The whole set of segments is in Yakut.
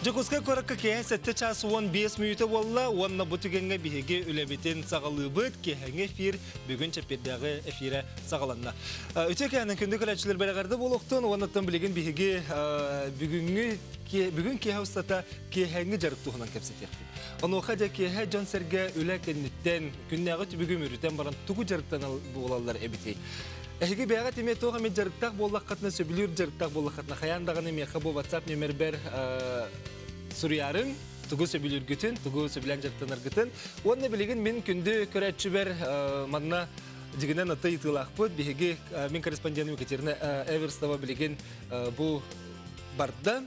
Дьокуускай куоракка киэһэ 7 чаас 15 мүнүүтэ буолла уонна бу түгэҥҥэ биһиги үлэбитин саҕалыыбыт. Киэһэҥҥи эфир бүгүн чэппиэрдээҕи эфирэ саҕаланна. Үтүө киэһэнэн күндү көрөөччүлэр бэрэҕэрдэ буолуохтун уонна билигин биһиги бүгүҥҥү бүгүн киэһэ устата киэһэҥҥи дьарык туһунан кэпсэтиэхпит. Онуоха дьэ киэһэ дьон-сэргэ үлэ кэнниттэн күннээҕи түбүгү мүрүтэн баран тугу дьарыктанар буолаллар эбитий? Эһиги бэйэҕит эмиэ туох эмит дьарыктаах буоллаххытына, сөбүлүүр дьарыктаах буоллаххытына, хайаан даҕаны миэхэ бу WhatsApp нүөмэрбэр суруйаарыҥ, тугу сөбүлүүргүтүн, тугу сөбүлээн дьарыктанаргытын. Уонна билигин мин күндү көрөөччүбэр манна дьигинэн аты ыйытыылаахпыт. Биһиги мин корреспондентым Екатерина Эверстова билигин бу барда.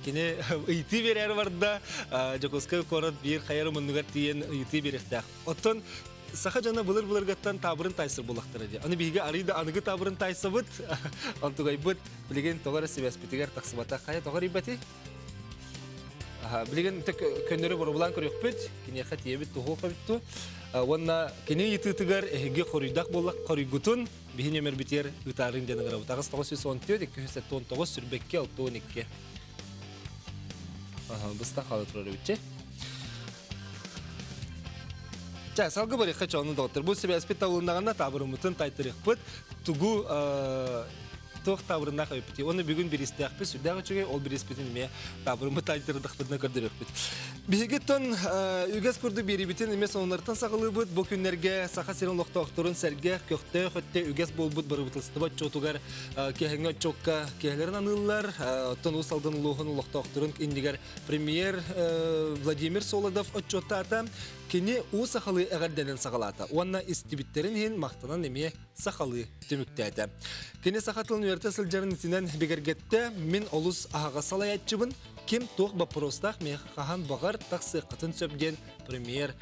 Кини ыйытыы биэрээри барда. Дьокуускай куорат биир хайар муннугар тиийэн ыйытыы биэриэхтээх. Оттон саха дьоно былыр-былыргаттан таабырын таайсар буоллахтара дии. Аны биһиги арыый да аныгы таабырын таайсабыт, онтугайбыт билигин тоҕо эрэ сибээспитигэр тахсыбата. Хайа тоҕо эрийбэтий? Билигин көннөрү боробулаан көрүөхпүт, киниэхэ тиийэбит туһуох эбит ту. Уонна кини ыйытыытыгар эһиги хоруйдах буоллах хоруйгутун биһи нөмөрбүтүгэр ыытаарыҥ диэн ыҥырабыт. 9 914 279 сүрбэкки 62. Быстах хаала турар эбитчи. Чэ, салгы барыахха чоону доҕоттор. Бу сибээспит табылыннаҕына таабырыммытын тайтарыахпыт. Тугу туох таабырыннаах эбиппитий? Оны бүгүн биристээхпит сүрдээх үчүгэй, ол бириспитин эмиэ таабырыммыт тайтардахпытына көрдөрүөхпүт. Биһиги тон үгэс курдук биэрибитин эмиэ сонуннартан саҕалыыбыт. Бу күннэргэ Саха сирин олохтоохторун сэргэх, көхтөөх өттө үгэс буолбут бырабыыталыстыба отчуотугар киэһэҥҥи отчуокка киэһэлэрин аныыллар. Оттон Уус Алдан улууһун олохтоохторун иннигэр премьер Владимир Солодов отчуоттаата. Кини уу сахалыы эҕэрдэнэн саҕалаата уонна истибиттэрин иһин махтанан эмиэ сахалыы түмүктээтэ. Кини саха тылын үөрэтэ сылдьарын итинэн бигэргэттэ. Мин олус аһаҕас салайааччыбын. Ким туох боппуруостаах миэхэ хаһан баҕар тахсыаххытын сөп диэн премьер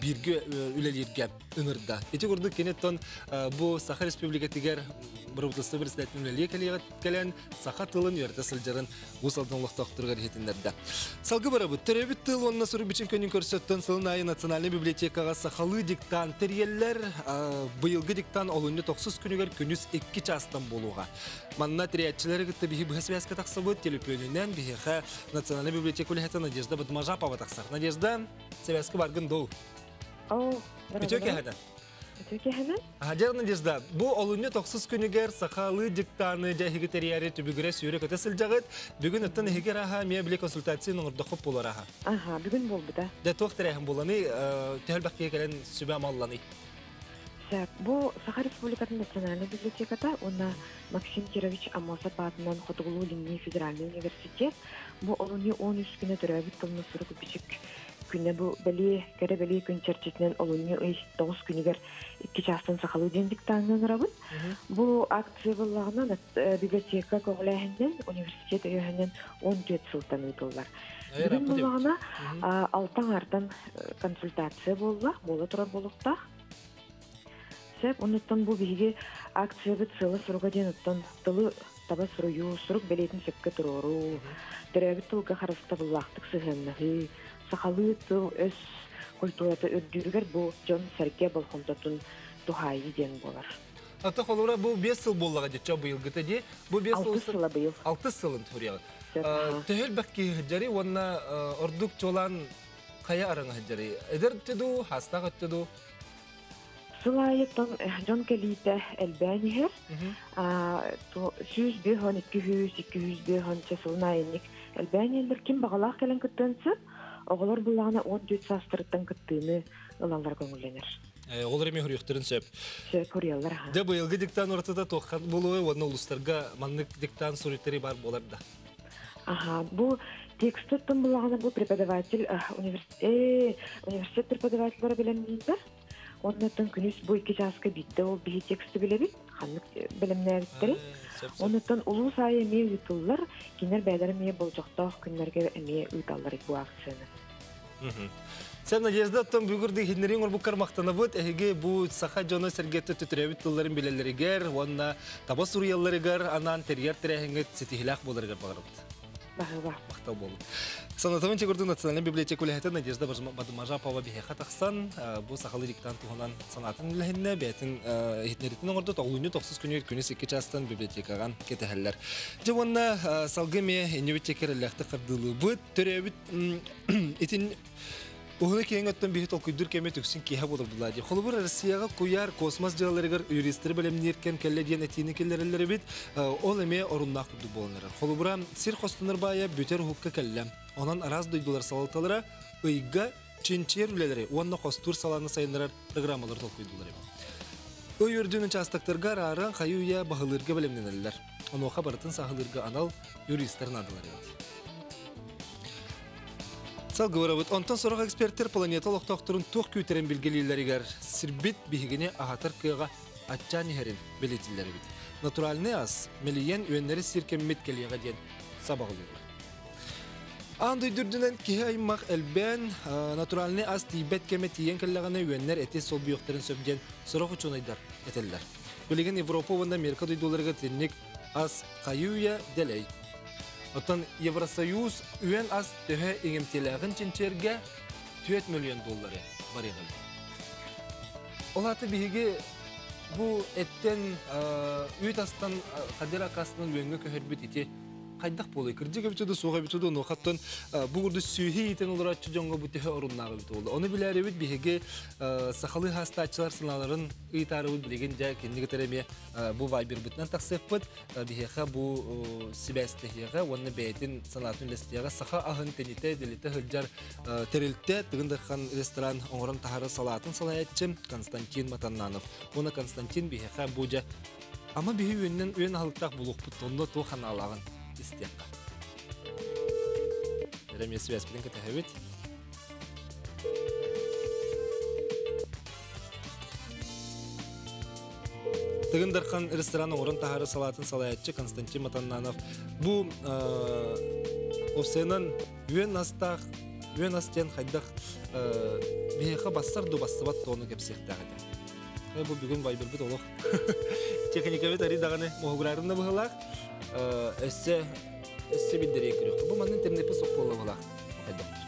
бииргэ үлэлииргэ ыҥырда. Ити курдук киниттэн бу Саха Республикатыгар бырабыыталыстыба председателин үлэлиэ кэлэн саха тылын үөрэтэ сылдьарын Уус Алдан олохтоохторугар иһитиннэрдэ. Салгы барабыт. Төрөөбүт тыл уонна сурук-бичик күнүн көрсөттөн сылын аайы Национальнай библиотекаҕа сахалыы диктант тэрийэллэр. Быйылгы диктант олунньу тохсус күнүгэр күнүс 2 чаастан буолуоҕа. Манна тэрийээччилэри кытта биһи быһа связка тахсыбыт. Телефонунан биһиэхэ Национальнай библиотека үлэһитэ Надежда Бадмажапова тахсар. Надежда, связка баргын доо. Үтүө кэһэтэ. Үтүө Дьэ, Надежда, бу олунньу тохсус күнүгэр сахалыы дьыктааны дьэ эһиги тэрийээри түбүгүрэ сүүрэ көтө сылдьаҕыт. Бүгүн оттон эһиги араха эмиэ били консультацияны оҥордоххут буолар аха. Аха, бүгүн буолбута. Дьэ, туох тэрээһин буоланый, төһө элбэх кэлэн сүбэ амалланый? Сөп. Бу Саха Республикатын национальнай библиотеката уонна Максим Кирович Аммосов аатынан Хотугулуу-Илиҥҥи федеральнай университет бу олунньу 13 күнэ төрөөбүт тылны сурук бичик күнэ бу бэлиэ кэрэ бэлиэ күн чэрчитинэн олунньу ый 9 күнүгэр 2 чаастан сахалыы диэн диктаҥҥа ыҥырабыт. Бу акция буоллаҕына библиотека көҕүлээһининэн университет өйөһүнэн 14 сылтан ыытыллар. Бүгүн буоллаҕына алта аҥаартан консультация буолла, буола турар буолуохтаах. Сөп, оннуттан бу биһиги акциябыт сыала-соруга диэн оттон тылы таба суруйуу, сурук бэлиэтин сөпкө туруоруу, төрөөбүт тылга харыстабыллаахтык сыһыаннаһыы, сахалыы тыл-өс культурата үрдүүрүгэр бу дьон-сэргэ болҕомтотун туһаайыы диэн буолар. Ата холура бу 5 сыл буоллаҕа дьэ быйылгыта дии. Бу 5 сыл Алтыс сыла быйыл. Алтыс сылын туруйаҕыт. Төһө элбэх киһи сылдьарый уонна ордук чуолаан хайа араҥа сылдьарый? Эдэр өттө дуу, хаастаах өттө дуу? Сыл аайыттан дьон кэлиитэ элбээн иһэр. 105 200, 205 сылын аайынньык элбээн иһэллэр. Ким баҕалаах кэлэн кыттыан сөп. Оҕолор буллаҕына 14 саастарыттан кыттыыны ылаллар көҥүллэнэр. Оҕолор эмиэ хоруйуохтарын сөп. Сөп, хоруйаллар аха. Дьэ, быйылгы диктант уратыта туоххан буолуой уонна улуустарга маннык диктант суруйтарыы баар буолар да? Аха, бу текстыттан буллаҕына бу преподаватель университет преподавателлара бэлэмнииллэр. Оннуттан күнүс бу 2 чааска биирдэ ол биһи тексти билэбит, ханнык бэлэмнээбиттэрин. Оннуттан улуус аайы эмиэ ыытыллар, кинилэр бэйэлэрэ эмиэ болдьохтоох күннэргэ эмиэ ыыталлар бу акцияны. Сен Надежда, оттон бүгүрдү иһиннэриҥ орбуккар махтанабыт. Эһиги бу саха дьоно сэргэтэ төтөрөбүт тылларын билэллэригэр уонна таба суруйалларыгар анаан тэрийэр тэрээһиҥҥит ситиһилээх буоларыгар баҕарабыт. Баһыыба. Махтал буолун. Санатабын чегурду Национальнай библиотека үлэһитэ Надежда Бадымажапова биһиэхэ тахсан, бу сахалыы диктант туһунан санаатын үлэһиннэ, бэйэтин иһитиннэриитин оҥордо, тоҕулунньу тохсус күнүгэр күнүс 2 чаастан библиотекаҕа кэтэһэллэр. Дьэ уонна салгыы эмиэ иннибит чекерэллээхтик хардыылыыбыт, төрөөбүт итин Уһуна киэҥ өттөн биһи толкуйдуур кэмэ түксүн киэһэ буолар булаа дии. Холобур, Россияҕа куйаар космос дьыалаларыгар юристары бэлэмниир кэм кэллэ диэн этиини киллэрэллэр эбит. Ол эмиэ оруннаах курдук буолан эрэр. Холобура, сир хостонор баайа бүтэр уһукка кэллэ. Онон араас дойдулар салалталара ыйга чинчийэр үлэлэри уонна хостуур салааны сайыннарар программалары толкуйдуулар эбит. Ый үрдүн учаастактарга арааран хайы-үйэ баһылыырга бэлэмнэнэллэр. Онуоха барытын саһылыырга анал юристар наадалар эбит. Салгыбырабыт. Онтон сорох экспертэр планета олохтоохторун туох күүтэрин билгэлииллэригэр сирбит биһигини аһатар кыаҕа аччаан иһэрин бэлиэтииллэр эбит. Натуральный ас мэлийэн үөннэри сир кэммит кэлиэҕэ диэн сабаҕалыыллар. Аан дойду үрдүнэн киһи аймах элбээн, натуральный ас тиийбэт кэмэ тиийэн кэллэҕинэ үөннэр эти солбуйуохтарын сөп диэн сорох учуонайдар этэллэр. Билигин Европа уонна Америка дойдуларыгар итинник ас хайыы-үйэ дэлэй. Оттон Евросоюз үөн ас төһө иҥэмтиэлээҕин чинчийэргэ 4 миллион доллары барыаҕын. Ол аата биһиги бу эттэн үүт астан хадыр акасынан үөҥҥэ көһөрбүт ити хайдах буолуой? Кырдьык эбитэ да суох эбитэ да онуохаттан бу курдук сүөһү иитэн олорооччу дьоҥҥо бу төһө оруннаах эбитэ буолла. Ону билээрибит биһиги сахалыы хаастааччылар санааларын ыйытаарыбыт билигин дьэ кинини кытары эмиэ бу вайбербытынан тахсыахпыт. Биһиэхэ бу сибээстэһиэҕэ уонна бэйэтин санаатын үлэстиэҕэ саха аһын тэнитэ дэлитэ сылдьар тэрилтэ Тыгын Дархан ресторан оҥорон таһаарар салаатын салайааччы Константин Матаннанов. Уонна Константин биһиэхэ бу дьэ ама биһи үөннэн үөн аһылыктаах булуохпут онно туох анаалааҕын истиэххэ. Эрэ эмиэ связьпытын кэтэһэбит. Тыгын Дархан ресторан оҥорон таһаарар салаатын салайааччы Константин Матаннанов бу офсенан үөн астаах үөн ас диэн хайдах биһиэхэ бассар ду бассыбат тону кэпсиэхтээх этэ. Бу бүгүн вайбербит олох техникабит ари даҕаны моһугурарын да быһылаах өссө өссө биллэриэ көрүөххэ. Бу манна интернетпит суох буолла быһылаах. Хайдахтыр.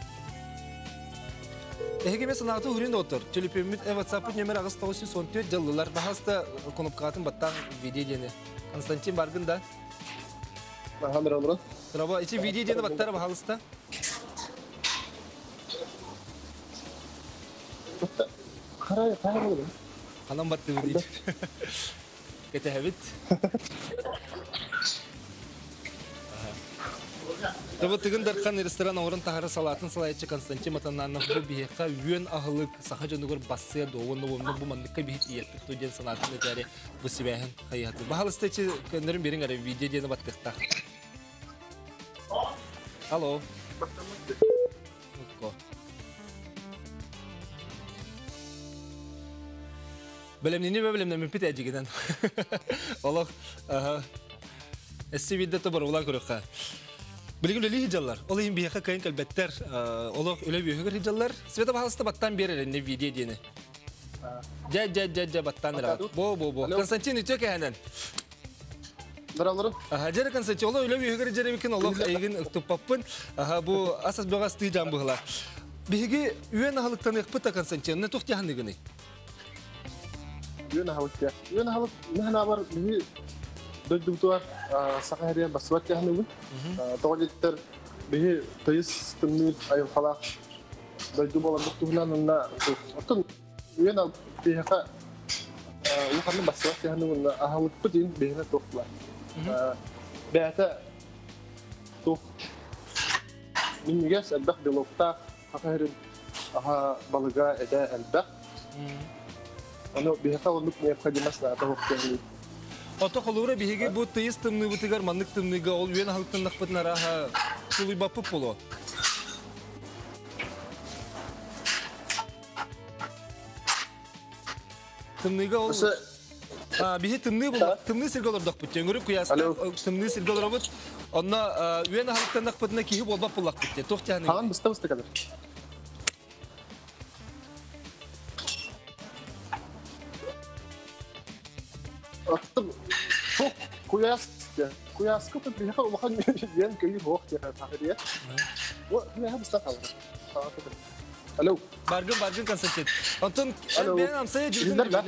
Эһиги эмиэ санааты уһурун доҕоттор. Төлөпүөммүт WhatsApp нөмер 8914 дьаллылар. Баһаста кнопкатын баттаан видео диэни. Константин баргын да? Хамыр олорон. Браво. Ити видео диэни баттара баһалыста. Харай, харай олорон. Анам баттыбы дейді. Кэтэһэбит. Тобу Тыгын Дархан ресторан оҥорон таһара салаатын салайааччы Константин Матананов бу биһиэхэ үөн аһылык саха дьонугар бассыа дуо уонна уонна бу манныкка биһит ийэппит дуо диэн санаатын этээри бу сибээһин хайыһатыы. Баһалыста ичи көннөрүн бириҥ эрэ видео диэни баттыахтаах. Алло. Бэлэмнини бэлэмнэммиппит эдьигинэн. Олох эсси видде тоборуулаан көрүөххэ. Билигин үлэлии сылдьаллар. Ол иһин биһиэхэ кыайан кэлбэттэр. Олох үлэ үөһүгэр сылдьаллар. Света баһалыста баттаан биэрэр инне видео диэни. Дьэ, дьэ, дьэ, дьэ, баттаан ыраат. Бо, бо, бо. Константин үтүө кэһэнэн. Доралары. Аха, дьэрэ Константин, олох үлэ үөһүгэр дьэрэбикин олох эйигин ыктыппаппын. Аха, бу ас-ас бөҕө астыы дьаан быһылаах. Биһиги үөн аһылыктаныахпыт да Константин, туох дьаһаныгыный? Үөн аһылык диэ. Үөн аһылык наһанаабар биһи дойдубутугар саха сиригэр бассыбат дьаһаныыбын. Тоҕо диэттэр биһи тыйыс тымныы айылҕалаах дойду буоларбыт туһунан уонна оттон үөн биһиэхэ улаханнык бассыбат дьаһаныыбын аһылыкпыт иһин биһиэнэ туох буолар. Бэйэтэ туох минньигэс элбэх белоктаах саха сирин аһа балыга этэ элбэх. Ону биһиэхэ оннук необходимость наада суох диэн Ото холуура биһиги бу тыйыс тымныыбытыгар маннык тымныыга ол үөн аһылыктаннахпытын арааһа тулуйбаппыт буолуо. Тымныыга ол биһи тымныы булла тымныы сиргэ олордохпут өҥүрүк куйааста тымныы сиргэ олоробут онно үөн аһылыктаннахпытына киһи буолбат буллахпыт диye туох тиһаныгын Хаҕан быста-быста кэлэр. Аттым куйаас Куйааска биһиэхэ улахан үөн көйүүр суох диэхэ сахарыйа. Бу миэхэ быстах хаалар. Алло. Баргын, баргын, Константин. Онтон бэйэҥ амсайа дьыбытыҥ да?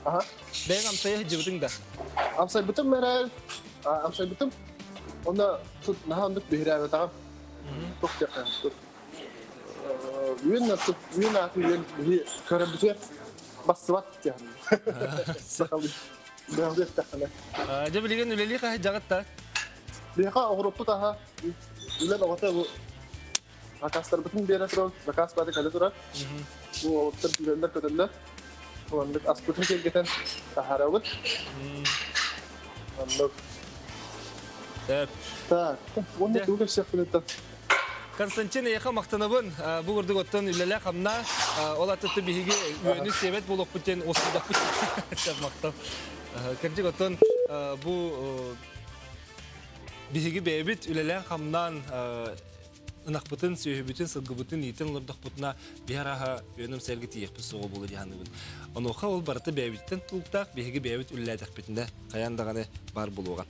Аха. Бэйэҥ амсайа дьыбытыҥ да? Амсайбытым мэрэ, амсайбытым. Онно тут наһаа оннук биһирээбэтэҕим. Туох диэххэ тут үөн үөн ааты үөн биһи көрөбүтүгэр бассыбат диэн. Сахалыы. Бэҕдиэхтэххинэ. Дьэ билигин үлэлии хаһы дьаҕыт та? Биһиэхэ оҕуруоппут аһа үлэн оҕото бу закастарбытын биэрэ турар, заказ бары кэлэ турар. Бу уолаттар сүүрэллэр көтөллөр. Оннук аспытын киэргэтэн таһаарабыт. Оннук. Сөп. Так, уонна тугу кэпсиэхпин Константин, эйиэхэ махтанабын. Бу курдук оттон үлэлээх хамна, ол атытты биһиги үөнү сиэбэт буолуохпут диэн уоскуйдахпыт. Сөп, махтал. Кырдьык оттон бу биһиги бэйэбит үлэлээн хамнаан ынахпытын, сүөһүбүтүн, сылгыбытын иитэн олордохпутуна биһи арааһа үөнүм сэргэ тиийиэхпит суоҕа буолуо дии саныыбын. Онуоха ол барыта бэйэбититтэн тутулуктаах, биһиги бэйэбит үлэлээтэхпитинэ хайаан даҕаны баар буолуоҕа.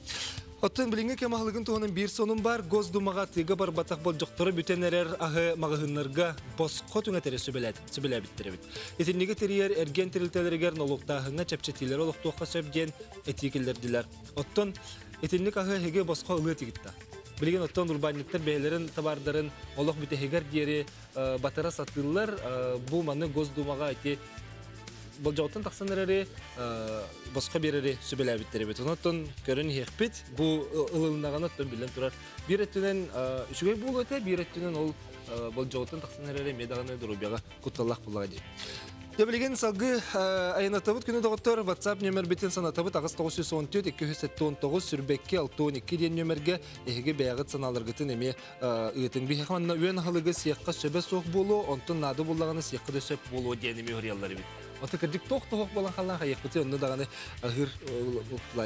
Оттон билиҥҥи кэм аһылыгын туһунан биир сонун баар. Госдумаҕа тыыга барбатах болдьохторо бүтэн эрэр аһы маҕаһыыннарга босхо түҥэтэри сөбүлээбиттэр эбит. Итинниги тэрийэр эргиэн тэрилтэлэригэр нолуоктааһыҥҥа чэпчэтиилэри олохтуохха сөп диэн этии киллэрдилэр. Оттон итинник аһы эһиги босхо ылыа тигитта. Билигин оттон урбаанньыттар бэйэлэрин табаардарын олох бүтэһигэр диэри батара сатыыллар. Бу маны Госдумаҕа ити болдьоҕуттан тахсан эрэри босхо биэрэри сүбэлээбиттэр эбит. Онон көрөн иһиэхпит. Бу ылылыннаҕына оттон биллэн турар. Биир өттүнэн үчүгэй буолуо этэ, биир өттүнэн ол болдьоҕуттан тахсан эрэри эмиэ даҕаны доруобуйаҕа кутталлаах буоллаҕа дии. Дьэ билигин салгыы айанатабыт күнү доҕоттор WhatsApp нөмербитин санатабыт 8914 279 сүрбэкки 62 диэн нөмергэ эһиги бэйэҕит санааларгытын эмиэ ыытыҥ. Биһиэхэ манна үөн аһылыгы сиэххэ сөбө суох буолуо, онтон наада буллаҕына сиэххэ да сөп буолуо диэн эмиэ уһуруйаллар эбит. Ото кырдьык туох тоһох буолан халлаан хайыахпытый онно даҕаны аһыыр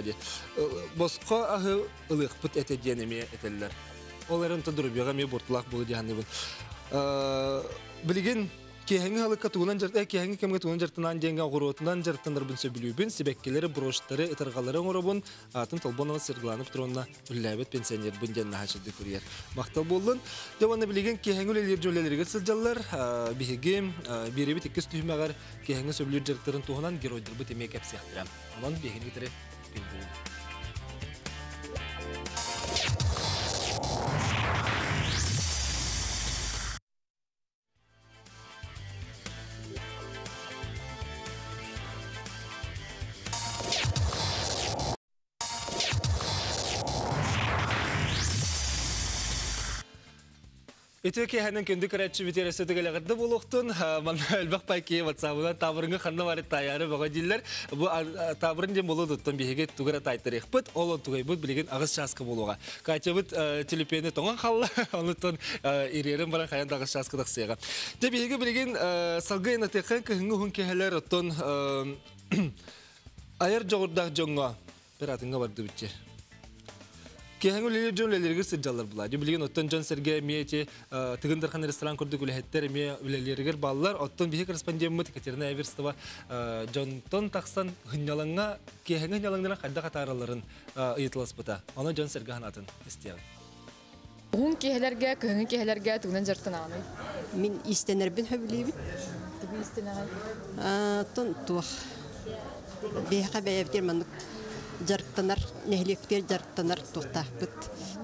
дии. Босхо аһы ылыахпыт этэ диэн эмиэ этэллэр. Ол эрэн то доруобуйаҕа эмиэ буортулаах буолуо дии саныыбын. Билигин киэһэҥҥи аһылыкка тугунан киэһэҥҥи кэмҥэ тугунан дьарыктанаан диэҥҥэ оҕуруотунан дьарыктанарбын сөбүлүүбүн, сибэккилэри, брошьтары, ытарҕалары оҥоробун, аатын Толбонова Саргылана Петровна үлэлээбит пенсионербын диэн наһаа үчүгэйдик суруйар. Махтал буоллун. Дьэ уонна билигин киэһэҥҥи үлэлиир дьон үлэлэригэр сылдьаллар. Биһиги биэрэбит иккис түһүмэҕэр киэһэҥҥи сөбүлүүр дьарыктарын туһунан геройдарбыт эмиэ кэпсиэхтэрэ. Онон биһигини кытары күн Үтүө киэһэнэн күндү көрөөччүбүтүгэр өссө төгөл буолуохтун. Манна элбэх пайки WhatsApp-ынан таабырыҥы ханна бары таайаары бөҕө дииллэр. Бу таабырын диэн буолуо туттан биһиги тугу эрэ таайтарыахпыт. Ол онтугайбыт билигин аҕыс чааска буолуоҕа. Катябыт телепиэни тоҥон халла, онуттан ириэрэн баран хайан да аҕыс чааска тахсыаҕа. Дьэ биһиги билигин салгыы айанатыаххын кыһыҥҥы уһун киэһэлэр оттон айар дьоҕурдаах дьоҥҥо бір атыҥҥа бардыбыт дьэ. Киэһэҥ үлэлиир дьон үлэлэригэр сылдьаллар була. Дьэ билигин оттон дьон-сэргэ эмиэ ити Тыгын Дархан ресторан курдук үлэһиттэр эмиэ үлэлиэригэр бааллар. Оттон биһи корреспондеммыт Екатерина Эверстова дьонтон тахсан хынньалаҥҥа киэһэҥи хынньалаҥнарын хайдах атааралларын ыйыталаспыта. Ону дьон-сэргэ санаатын истиэҕиҥ. Уһун киэһэлэргэ, кыһыҥҥы киэһэлэргэ тугунан дьарыктанаҕыный? Мин иистэнэрбин сөбүлүүбүн. Тугу иистэнэҕин? Оттон туох биһиэхэ бэйэбитигэр маннык дьарыктанар, нэһилиэкпитигэр дьарыктанар туохтаахпыт,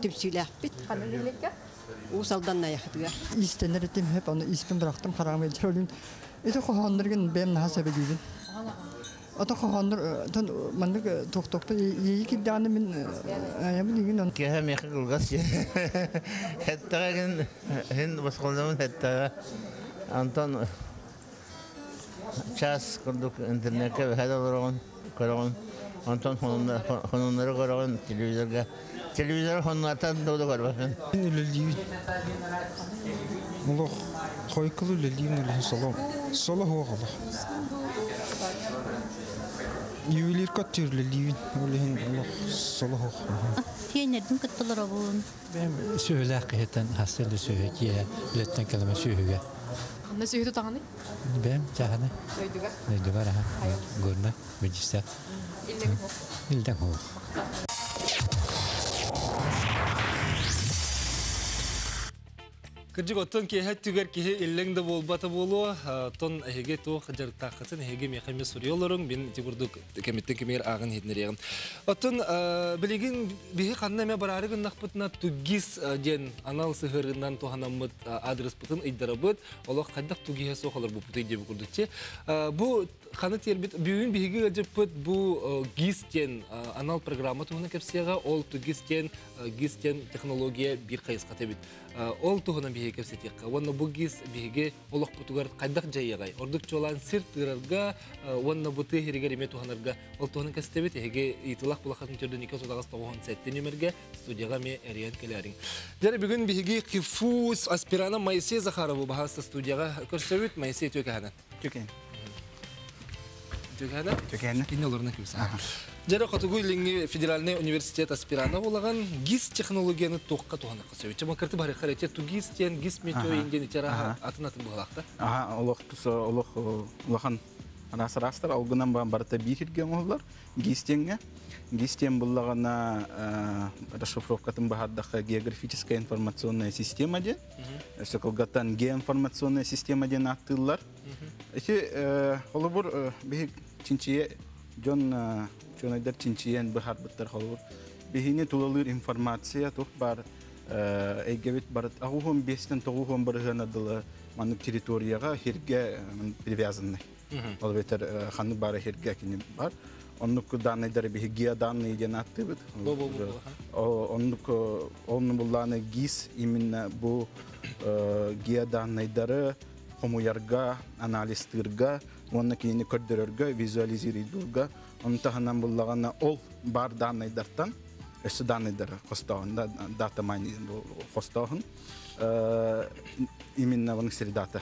түмсүүлээхпит. Ханнык нэһилиэккэ? Уус Алдан Найахытыгар. Иистэнэр этим хөп, ону испин бырахтым, хараҕым ыалдьар олун. Ити хоһоонноргун бэйэм наһаа сөбүлүүбүн. Ото хоһооннор маннык туохтуохпун иэйии киирдэҕинэ мин айабын игин Киэһэ миэхэ кылгас Эттэҕэ гин иһин босхолонобун эттэҕэ. Антон час курдук интернеккэ бэһэ да олороҕун, көрөҕүн. Онтон сонуннары көрөҕүн телевизорга. Телевизор сонуннартан да көрбөппүн. Мин үлэлиибин. Олох хойкул үлэлиим үлэһин соло. Соло суох олох. Ювелирка үлэлиибин. Ол иһин олох соло суох. Тиэннэрбин кытта олоробун. Бэйэм сүөһүлээх киһиттэн хаста да сүөһү киэһэ үлэттэн кэлэмэ сүөһүгэ. Ханна сүөһү тутаҕыный? Бэйэм чааһынай. Дойдуга? Дойдугар аха. Горнай, Меджистер. Иллэҥ суох. Иллэҥ суох. Кырдьык оттон киэһэ өттүгэр киһи иллэҥ да буолбата буолуо, оттон эһиги туох дьарыктааххытын эһиги миэхэ эмиэ суруйа олоруҥ, мин ити курдук кэмиттэн кэмигэр ааҕан иһитиннэриэҕим. Оттон билигин биһи ханна эмэ бараары гыннахпытына 2ГИС диэн анал сыһыарыынан туһанаммыт аадырыспытын ыйдарабыт, олох хайдах 2ГИС-э суох олорбуппутуй диэбит курдук. Бу ханы тиэрбит бүгүн биһиги ыалдьыппыт бу ГИС диэн анал программа туһунан кэпсиэҕэ, ол 2ГИС диэн ГИС диэн технология биир хайысхата эбит. Ол туһунан биһиги кэпсэтиэххэ. Уонна бу ГИС биһиги олохпутугар хайдах дьайыаҕай? Ордук чуолаан сир тыырарга уонна бу тыа иһиригэр эмиэ туһанарга ол туһунан кэпсэтэбит. Эһиги ыйытылах булахатын төрдөн 239 нүмергэ студияҕа эмиэ эрийэн кэлээриҥ. Дьэ, бүгүн биһиги ХИФУ аспирана Моисей Захарову баһаалыста студияҕа көрсөбүт. Моисей үтүө Түкэн. Түкэнэ? Түкэнэ. Инне олорна күлсэ. Дьэрэ Хотугу Илиҥҥи федеральный университет аспирана булаган ГИС технологияны туохха туһанахха сөбү. Чама кырты барыхар эти тугис диэн ГИС метео индиэн итер атын атын быһалаахта. Аха, олох олох улахан араас араастар алгынан барыта биир сиргэ оҥоһуллар ГИС диэҥҥэ. ГИС диэн буллаҕына расшифровкатын баһардахха географическая информационная система диэн. Өссө кылгатан геоинформационная система диэн ааттыыллар. Ити холобур биһи чинчийэ дьон учуонайдар чинчийэн быһаарбыттар холобур биһини тулалыыр информация туох баар эйгэбит барыт аҕуһун биэстэн тоҕуһун бырыһыана дылы маннык территорияҕа хиргэ привязанный. Ол эбэтэр ханнык баара хиргэ кини бар. Оннук данныйдары биһи геоданные диэн ааттыыбыт. Оннук онну буллааны ГИС именно бу геоданныйдары хомуйарга, анализтыырга уонна кинини көрдөрөргө, визуализируйдуурга, ону таһынан буллаҕына ол бар данныйдартан өссө данныйдары хостооһун, дата майнинг хостооһун именно вон средата.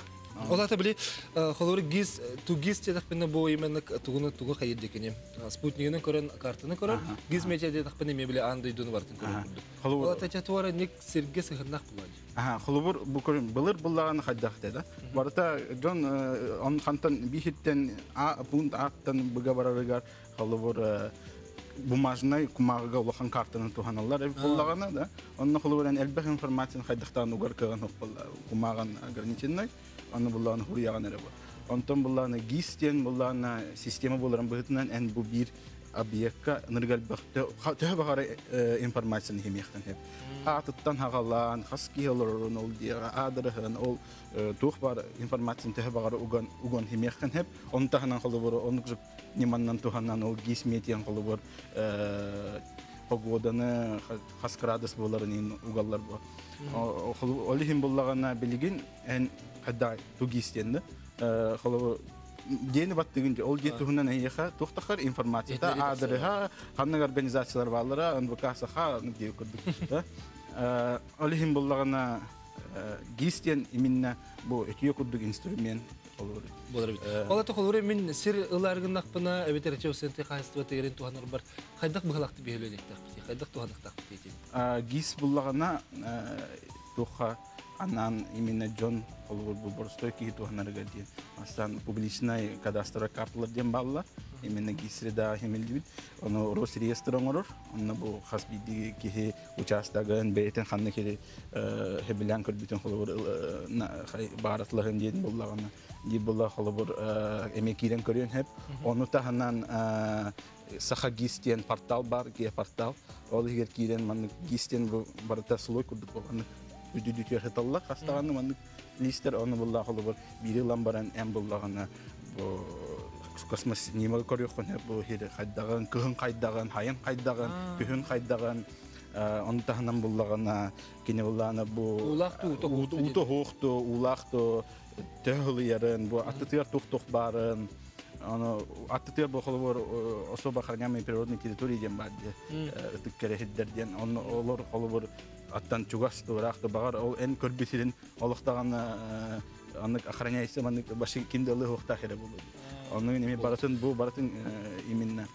Ол ата били холобур ГИС 2ГИС диэтэхпинэ бу именно тугуну тугу хайыр дикини спутнигынан көрөн картаны көрөр ГИС метео диэтэхпинэ эмиэ били аан дойдуну барытын көрөр курдук. Ол ата чатуара ник сиргэ сыһыннах булан. Аха, холобур бу көрүн былыр буллаганы хайдах да. Барыта дьон он хантан биһиттен а пункт аттан быга барарыгар холобур бумажнай кумааҕыга улахан картаны туһаналлар эбит буоллаҕына да онно холобуран элбэх информацияны хайдахтаан угар кыаҕын кумааҕын ограниченный онно буллаҕына хуруйаҕын эрэ бу онтон буллаҕына ГИС диэн буллаҕына система буоларын быһыытынан эн бу биир объекка ынырык элбэх төһө баҕара информацияны иһимиэхтэн сөп аатыттан хаҕалаан хас киһи олорорун ол диэҕэ аадырыһын ол туох баар информацияны төһө баҕара уган уган иһимиэххин сөп ону таһынан холобур оннук ньыманнан туһанан ол ГИС метиан холобур погоданы хас градус буоларын иһин угаллар бу. Ол иһин буллаҕына билигин эн хайда 2ГИС диэн да холобур диэни баттыгын ол дии туһунан эйиэхэ туох тахар информацията аадырыһа ханнык организациялар бааллара НВК Саха дии курдук ол иһин буллаҕына ГИС диэн именно бу үтүө курдук инструмент Болар эбит. Ол ата холобура мин сир ылар гыннахпына эбэтэр эчэ хаһыстыба тегерин туһанарбар хайдах быһалахты биһөлүөнэктээхпит, хайдах туһаныктаахпыт этин? ГИС буллаҕына туохха анаан именно дьон холобур бу боростой киһи туһанарыгар диэн бастаан публичный кадастровай карталар диэн бааллар именно ГИС среда химиллибит ону Росреестр оҥорор онно бу хас биирдии киһи учаастагын бэйэтин ханнык киһи сөбүлээн көрбүтүн холобур бааратлаһын диэн буллаҕына дии була холобур эмиэ киирэн көрүөн сөп ону таһынан Саха ГИС диэн портал бар геопортал ол иһигэр киирэн маннык ГИС диэн бу барыта слой курдук маннык үдүдүтүөр сыталлар хастаҕаны маннык листер ону буллаа холобур биири ылан баран эн буллаҕына бу космос снимогы көрүөххүн сөп бу сири хайдаҕын кыһын хайдаҕын хайын хайдаҕын күһүн хайдаҕын Ону таһынан буллаҕына кини буллаҕына бу уулаах уута уһуохту уулаах төһө ылыйарын бу аттытыгар туох-туох баарын ону аттытыгар бу холобур особо охраняемые природные территории диэн баар дии ытык кэрэ сирдэр диэн онно олор холобур аттан чугас туораах да баҕар ол эн көрбүт сирин олохтоҕуна аннык охраняется маннык баши ким да ылыһуохтаах эрэ буолуо онну эми барытын бу барытын именно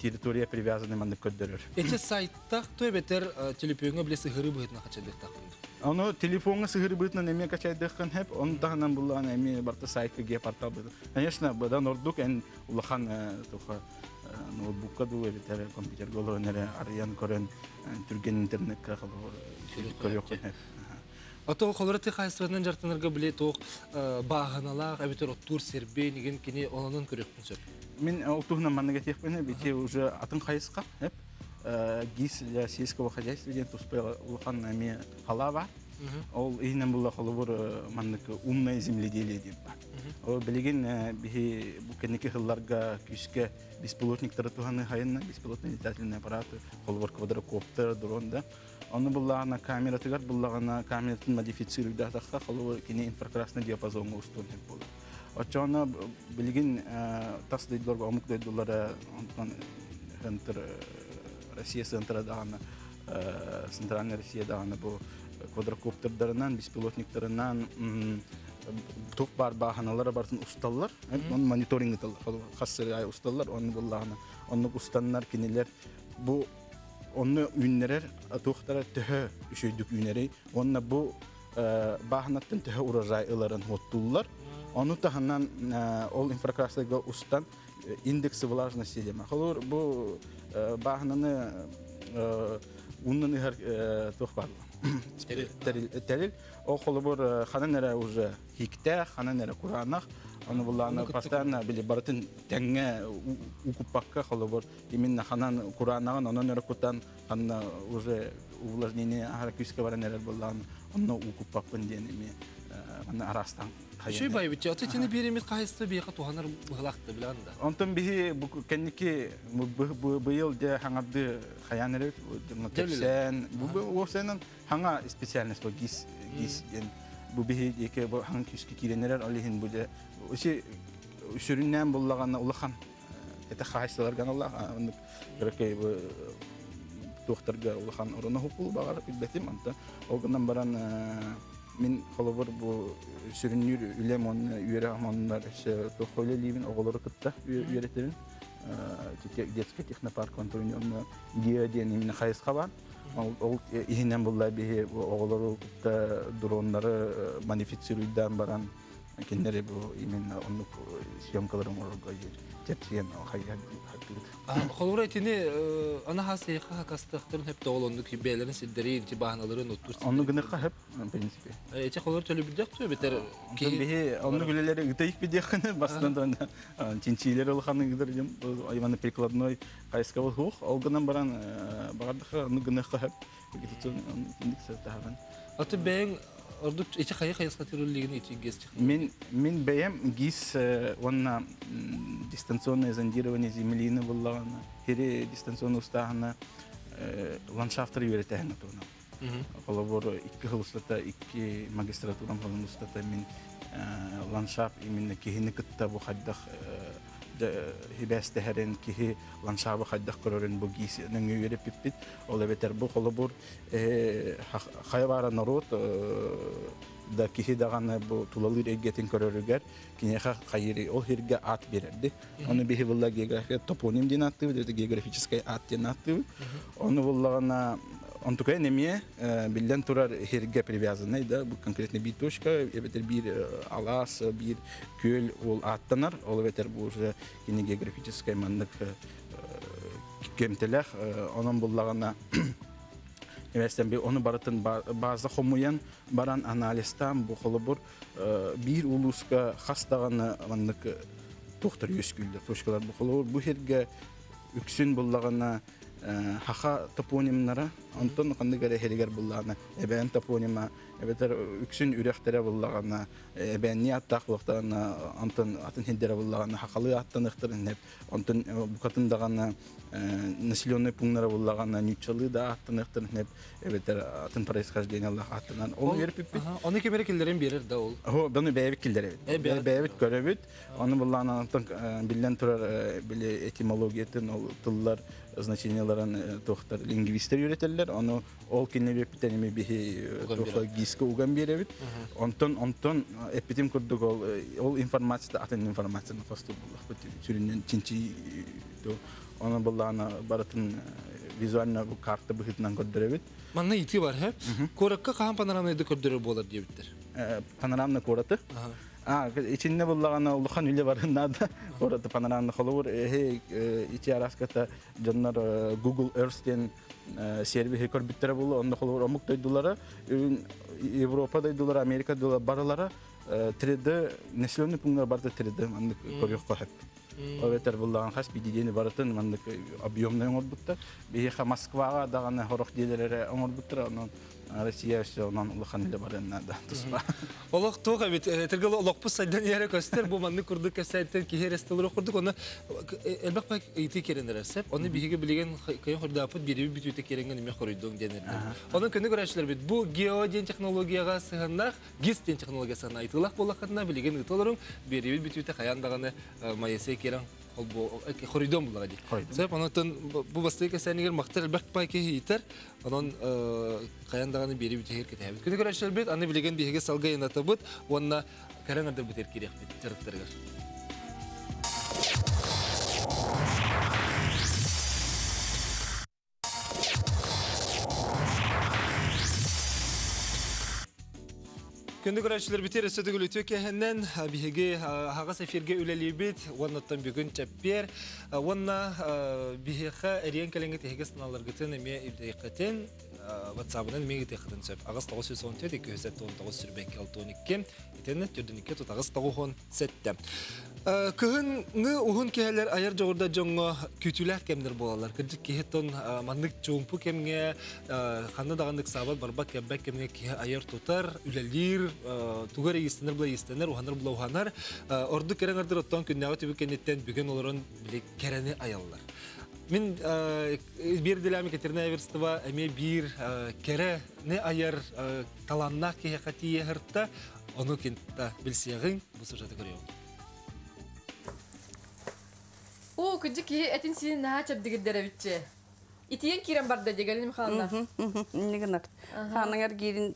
территория привязанный маннык көрдөрөр. Эти сайттах то эбэтэр телефоҥҥа биле сыһырыы быһыытынан хачайдыахтаахпын. Ону телефоҥҥа сыһырыы быһыытынан эмиэ качайдыаххын хэп, ону таһынан буллаҕына эмиэ барыта сайтка геопортал быһыытынан. Конечно, быдан ордук эн улахан туха ноутбукка дуу эбэтэр компьютерга олорон эрэ арыйан көрөн түргэн интернекка көрүөххүн хэп. Ото холоро ты хайсыбатынан жартанарга биле тоқ бааһыналаах эбэтэр оттуур сирбин игин кини ононун көрүөхпүн сөп. Мин ол туһунан маннык этиэхпин, бити уже атын хайысха, эп ГИС для сельского хозяйства диэн туспа улахан эмиэ халаа бар. Ол иһинэн була холобур маннык умное земледелие диэн бар. Ол билигин биһи бу кэнники сылларга күүскэ беспилотниктары туһаны хайынна, беспилотный летательный аппараты, холобур квадрокоптер, дрон да. Оны буллаҕына камератыгар буллаҕына камератын модифицируйдаатахха холобур кини инфракрасный диапазоҥҥа устуон сөп буолар. Оччоҕуна билигин тас дойдуларга омук дойдулара онтон центр Россия центра даҕаны Центральная Россия даҕаны бу квадрокоптердарынан, беспилотниктарынан туох баар бааһыналара барытын усталлар. Оны мониторинг ыталлар. Хас сыр аайы усталлар, оны буллаҕына оннук устаннар кинилэр бу онно үүннэрэр туохтара төһө үчүгэйдик үүнэрий уонна бу бааһынаттан төһө урожай ыларын оттууллар. Ону таһынан ол инфракрасныйга устан индекс влажности диэн. Холобур бу бааһынаны ууннан ыһар туох баар тэрил. Ол холобур ханан эрэ уже хиктээх, ханан эрэ кураанах. Ону буллааны постоянно били барытын тэҥҥэ укуппакка холобур именно ханан кураанаҕын онон эрэ кутан ханна уже увлажнение аһара күүскэ баран эрэр буоллаҕына онно укуппаппын диэн эмиэ манна араастаан. Үчүгэй байбыт. Ото итини биэримит хаһайыстыба биэхэ туһанар быһылаахта билэн да. Онтон биһи бу кэнники быйыл дьэ хаҥарды хайаан эрэ кэпсээн бу уопсайынан хаҥа специальность бу ГИС ГИС диэн бу биһи диэки бу хаҥа күүскэ киирэн эрэр ол иһин бу дьэ сүрүннээн буллаҕына улахан это хаһайыстыбаларга аналлаах оннук кыракый бу туохтарга улахан орону хупул баҕар билбэтим онтон ол гынан баран мин холобур бу сүрүннүүр үлэм уонна үөрэҕим оннугар өссө туохха үлэлиибин оҕолору кытта үөрэтэбин детский технопарк онно гео диэн именно хайысха бар ол иһинэн булла биһи оҕолору кытта дроннары модифицируйдаан баран кинилэри бу именно оннук съемкалары оҥорорго чэпчээн хайыһардыыбыт. Холобура итини аны хас эйиэхэ хакастыахтарын хөп тоҕол оннук бэйэлэрин сирдэрин, ити бааһыналарын оттуур. Онну гыныхха хөп, в принципе. Эти холобур төлөбүрдэх туй бетер биһи оннук үлэлэри ыытайык бидиэххини бастан да чинчиилер улахан ыгдыр дем Ивана прикладной хайыскабыл хух ол гынан баран баҕардаха онну гыныхха хөп. Аты бэйэҥ ордук ити хайа хайысха тирүүллигин ити ГИС Мин мин бэйэм ГИС уонна дистанционное зондирование землины буллаҕына хири дистанционный устааһына ландшафтары үөрэтээһин отуна. Холобур икки хыл устата икки магистратурам хылын устата мин ландшафт именно киһини кытта бу хайдах хибээстэһэрин киһи ландшабы хайдах көрөрүн бу ГИС нөҥүө үөрэппиппит. Ол эбэтэр бу холобур хайа баара норуот да киһи даҕаны бу тулалыыр эйгэтин көрөрүгэр киниэхэ хайыыры ол сиргэ аат биэрэрди. Ону биһи булла география топоним диэн ааттыыбыт, это географическай аат диэн ааттыыбыт. Ону буллаҕына онтукайын эмиэ биллэн турар сиргэ привязанный да, бу конкретно биир точка, эбэтэр биир алаас, биир күөл ол ааттанар, ол эбэтэр бу уже кини географическай маннык кемтелэх, онон буллаҕына Эвестен би ону барытын база хомуйан баран анализтаан бу холобур биир улууска хас даҕаны маннык туохтар үөскүүллэр точкалар бу холобур бу сиргэ үксүн буллаҕына хаха топонимнара онтон ханнык эрэ иһэригэр буллаҕына эбээн топонима эбэтэр үксүн үрэхтэрэ буллаҕына эбээннии аттаах буолуохтарына онтон атын сирдэрэ буллаҕына хахалыы аттаныахтарын сөп онтон букатын даҕаны населенный пунктара буллаҕына ньуччалыы да ааттаныахтарын сөп эбэтэр атын происхождениялаах ааттанан ол үөрпүппүт. Ону ким эрэ киллэрэн биэрэр да ол? О, ону бэйэбит киллэрэбит. Бэйэбит көрөбүт. Ону буллаҕына онтон биллэн турар били этимологиятын ол тыллар значениеларын туохтар лингвистэр үөрэтэллэр. Ону ол кинилэр үөппүттэн эми биһи туохха гиска уган биэрэбит. Онтон онтон эппитим курдук ол ол информацията атын информацияны хостуур буллахпыт. Сүрүннэн чинчи Оны буллаана барытын визуально бу карта быһыытынан көрдөрөбүт. Манна ити бар, хэ? Куоракка хаһан панорамнайды көрдөрөр буолар диэбиттэр. Панорамный куораты. А, ичинне буллаҕана улахан үлэ барын наада. Куораты панорамный холобур эһи ити араската дьоннор Google Earth диэн сервиһи көрбүттэрэ буолуо, онно холобур омук дойдулара, Европа дойдулара, Америка дойдулара барылара 3D населенный пунктар барыта 3D маннык көрүөххэ сөп. Ол этэр буллаҕын хас биирдиини барытын маннык объемнай оҥорбуттар. Биһиэхэ Москваҕа даҕаны сорох дьиэлэр эрэ оҥорбуттар, онон Россия өссө онон улахан үлэ барыан наада туспа. Олох туох эбит, этэргэ олохпут сайдан иһэрэ көстөр, бу маннык курдук кэпсээнтэн киһи эрэ ыстылыр курдук, оны элбэх бак ыйытыы киирэн эрэр сөп. Оны биһиги билигин кыйын хордааппыт бириби бүтүүтэ киирэнген эмиэ хоруйдуоҥ диэн эрдим. Онон күнү көрөөччүлэрбит бу гео диэн технологияҕа сыһыаннаах, ГИС диэн технология сыһыаннаах ыйытыылаах буоллаххытына билигин ыыта олоруҥ, биэриибит бүтүүтэ хайаан даҕаны Моисей киирэн хоруйдуон буллаҕа дии. Сөп, онон бу бастакы кэсээнигэр махтар элбэх пай киһи иитэр. Онон хайан даҕаны биэри бүтүһэр кэтэһэбит. Күнү көрөөччүлэрбит, аны билигин биһиги салгыы айаннатабыт уонна кэрэ ардырбытыгар киириэхпит дьарыктарыгар. Күндү көрөөччүлэрбитигэр өссө төгүл үтүө киэһэннэн биһиги аһаҕас эфиргэ үлэлиибит уоннаттан бүгүн чэппиэр уонна биһиэхэ эриэн кэлиҥҥи тиһиги санааларгытын эмиэ ирдэйхитин ватсабынан эмиэ ыытыаххытын сөп аҕыс 914 279 сүрбэкки 62 итиннэ төрдүнүккэ тутаҕыс 97. Кыһыҥҥы уһун киэһэлэр айар дьоҕурда дьоҥҥо күүтүүлээх кэмнэр буолаллар. Кырдьык киһи тон маннык чуумпу кэмҥэ ханна даҕаны ыксаабат барбат кэлбэт кэмҥэ киһи айар-тутар, үлэлиир, тугу эрэ иистэнэр була иистэнэр, уһанар була уһанар. Ордук кэрэ аҥардар оттон күннээҕи түбүк кэнниттэн бүгүн олорон били кэрэни айаллар. Мин биир идэлээми Катерина Эверстова эмиэ биир кэрэни айар талааннаах киһиэхэ тиийэ сырытта. Ону кинта билсиэҕиҥ, бу сюжеты көрүөҕүҥ. Оо, кырдьык киһи этин-сиинин наһаа чэбдигирдэр эбитчи. Итийэн киирэн барда дии Галина Михайловна. Инни гынар. Хааныңар киирин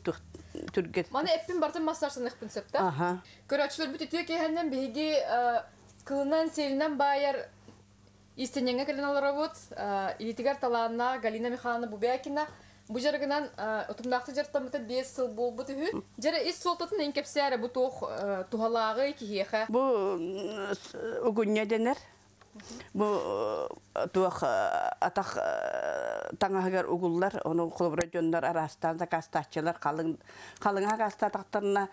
түргет. Маны эппин бартын массажтаныхпын сөп да. Аха. Көрөөччүлэрбит үтүө киэһэннэн биһиги кылынан сиэлинэн баайар Иистэнньэҥҥэ кэлэн олоробут. Илиитигэр талааннаах Галина Михайловна Бубякина бу дьарыгынан утумнаахтык дьарыктаммыта 5 сыл буолбут үһү. Дьэрэ ис суолтатын эн кэпсээ эрэ бу туох туһалааҕый киһиэхэ? Бу угунньа дэнэр. Бу туох атах таҥаһыгар угуллар, ону холобура дьоннор араастаан сакаастааччылар халыҥ халыҥа сакаастаатахтарына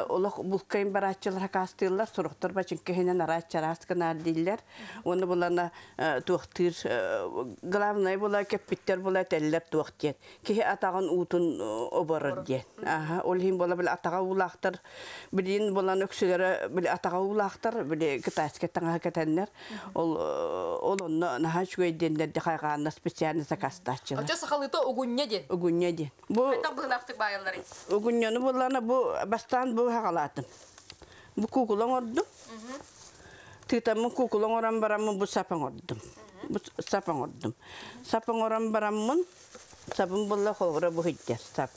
олох булкайын барааччылар сакаастыыллар, сорохтор бачыҥка иһинэн араас чараас гынаар дииллэр. Уонна булана туохтыыр главное була кэппиттэр була этэллэр туох диэн. Киһи атаҕын уутун оборор диэн. Аха, ол иһин була били атаҕа уулаахтар билин булан өксүлэрэ били атаҕа уулаахтар били китайскай таҥаһы кэтэннэр ол ол онно наһаа үчүгэй диэннэр хайҕааннар специально заказтааччылар. Оччо сахалыыта угунньа диэн. Угунньа диэн. Бу Хайдах быһыылаахтык баайалларый? Угунньаны буллана бу бастаан бу хаҕалаатым. Бу куукула оҥордум. Тыытаммын куукула оҥорон бараммын бу сап оҥордум. Бу сап оҥордум. Сап оҥорон бараммын сабын булла холобура бу иһдэр сап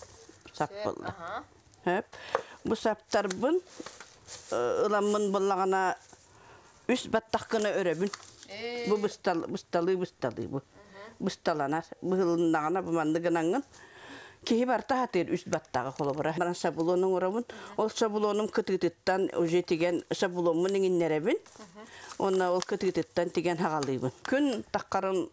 сап булла. Хөп. Бу саптарбын ыламмын буллаҕына үс баттах гына өрөбүн. Бу быстал бысталыы бысталыы бу. Бысталанар. Быһылыннаҕына бу маннык гынаҥҥын киһи барыта сатыыр үс баттаҕы холобура. Баран шаблон оҥоробун. Ол шаблонум кытыытыттан уже тигэн шабломмун иҥиннэрэбин. Уонна ол кытыытыттан тигэн хаҕалыыбын. Күн таххарын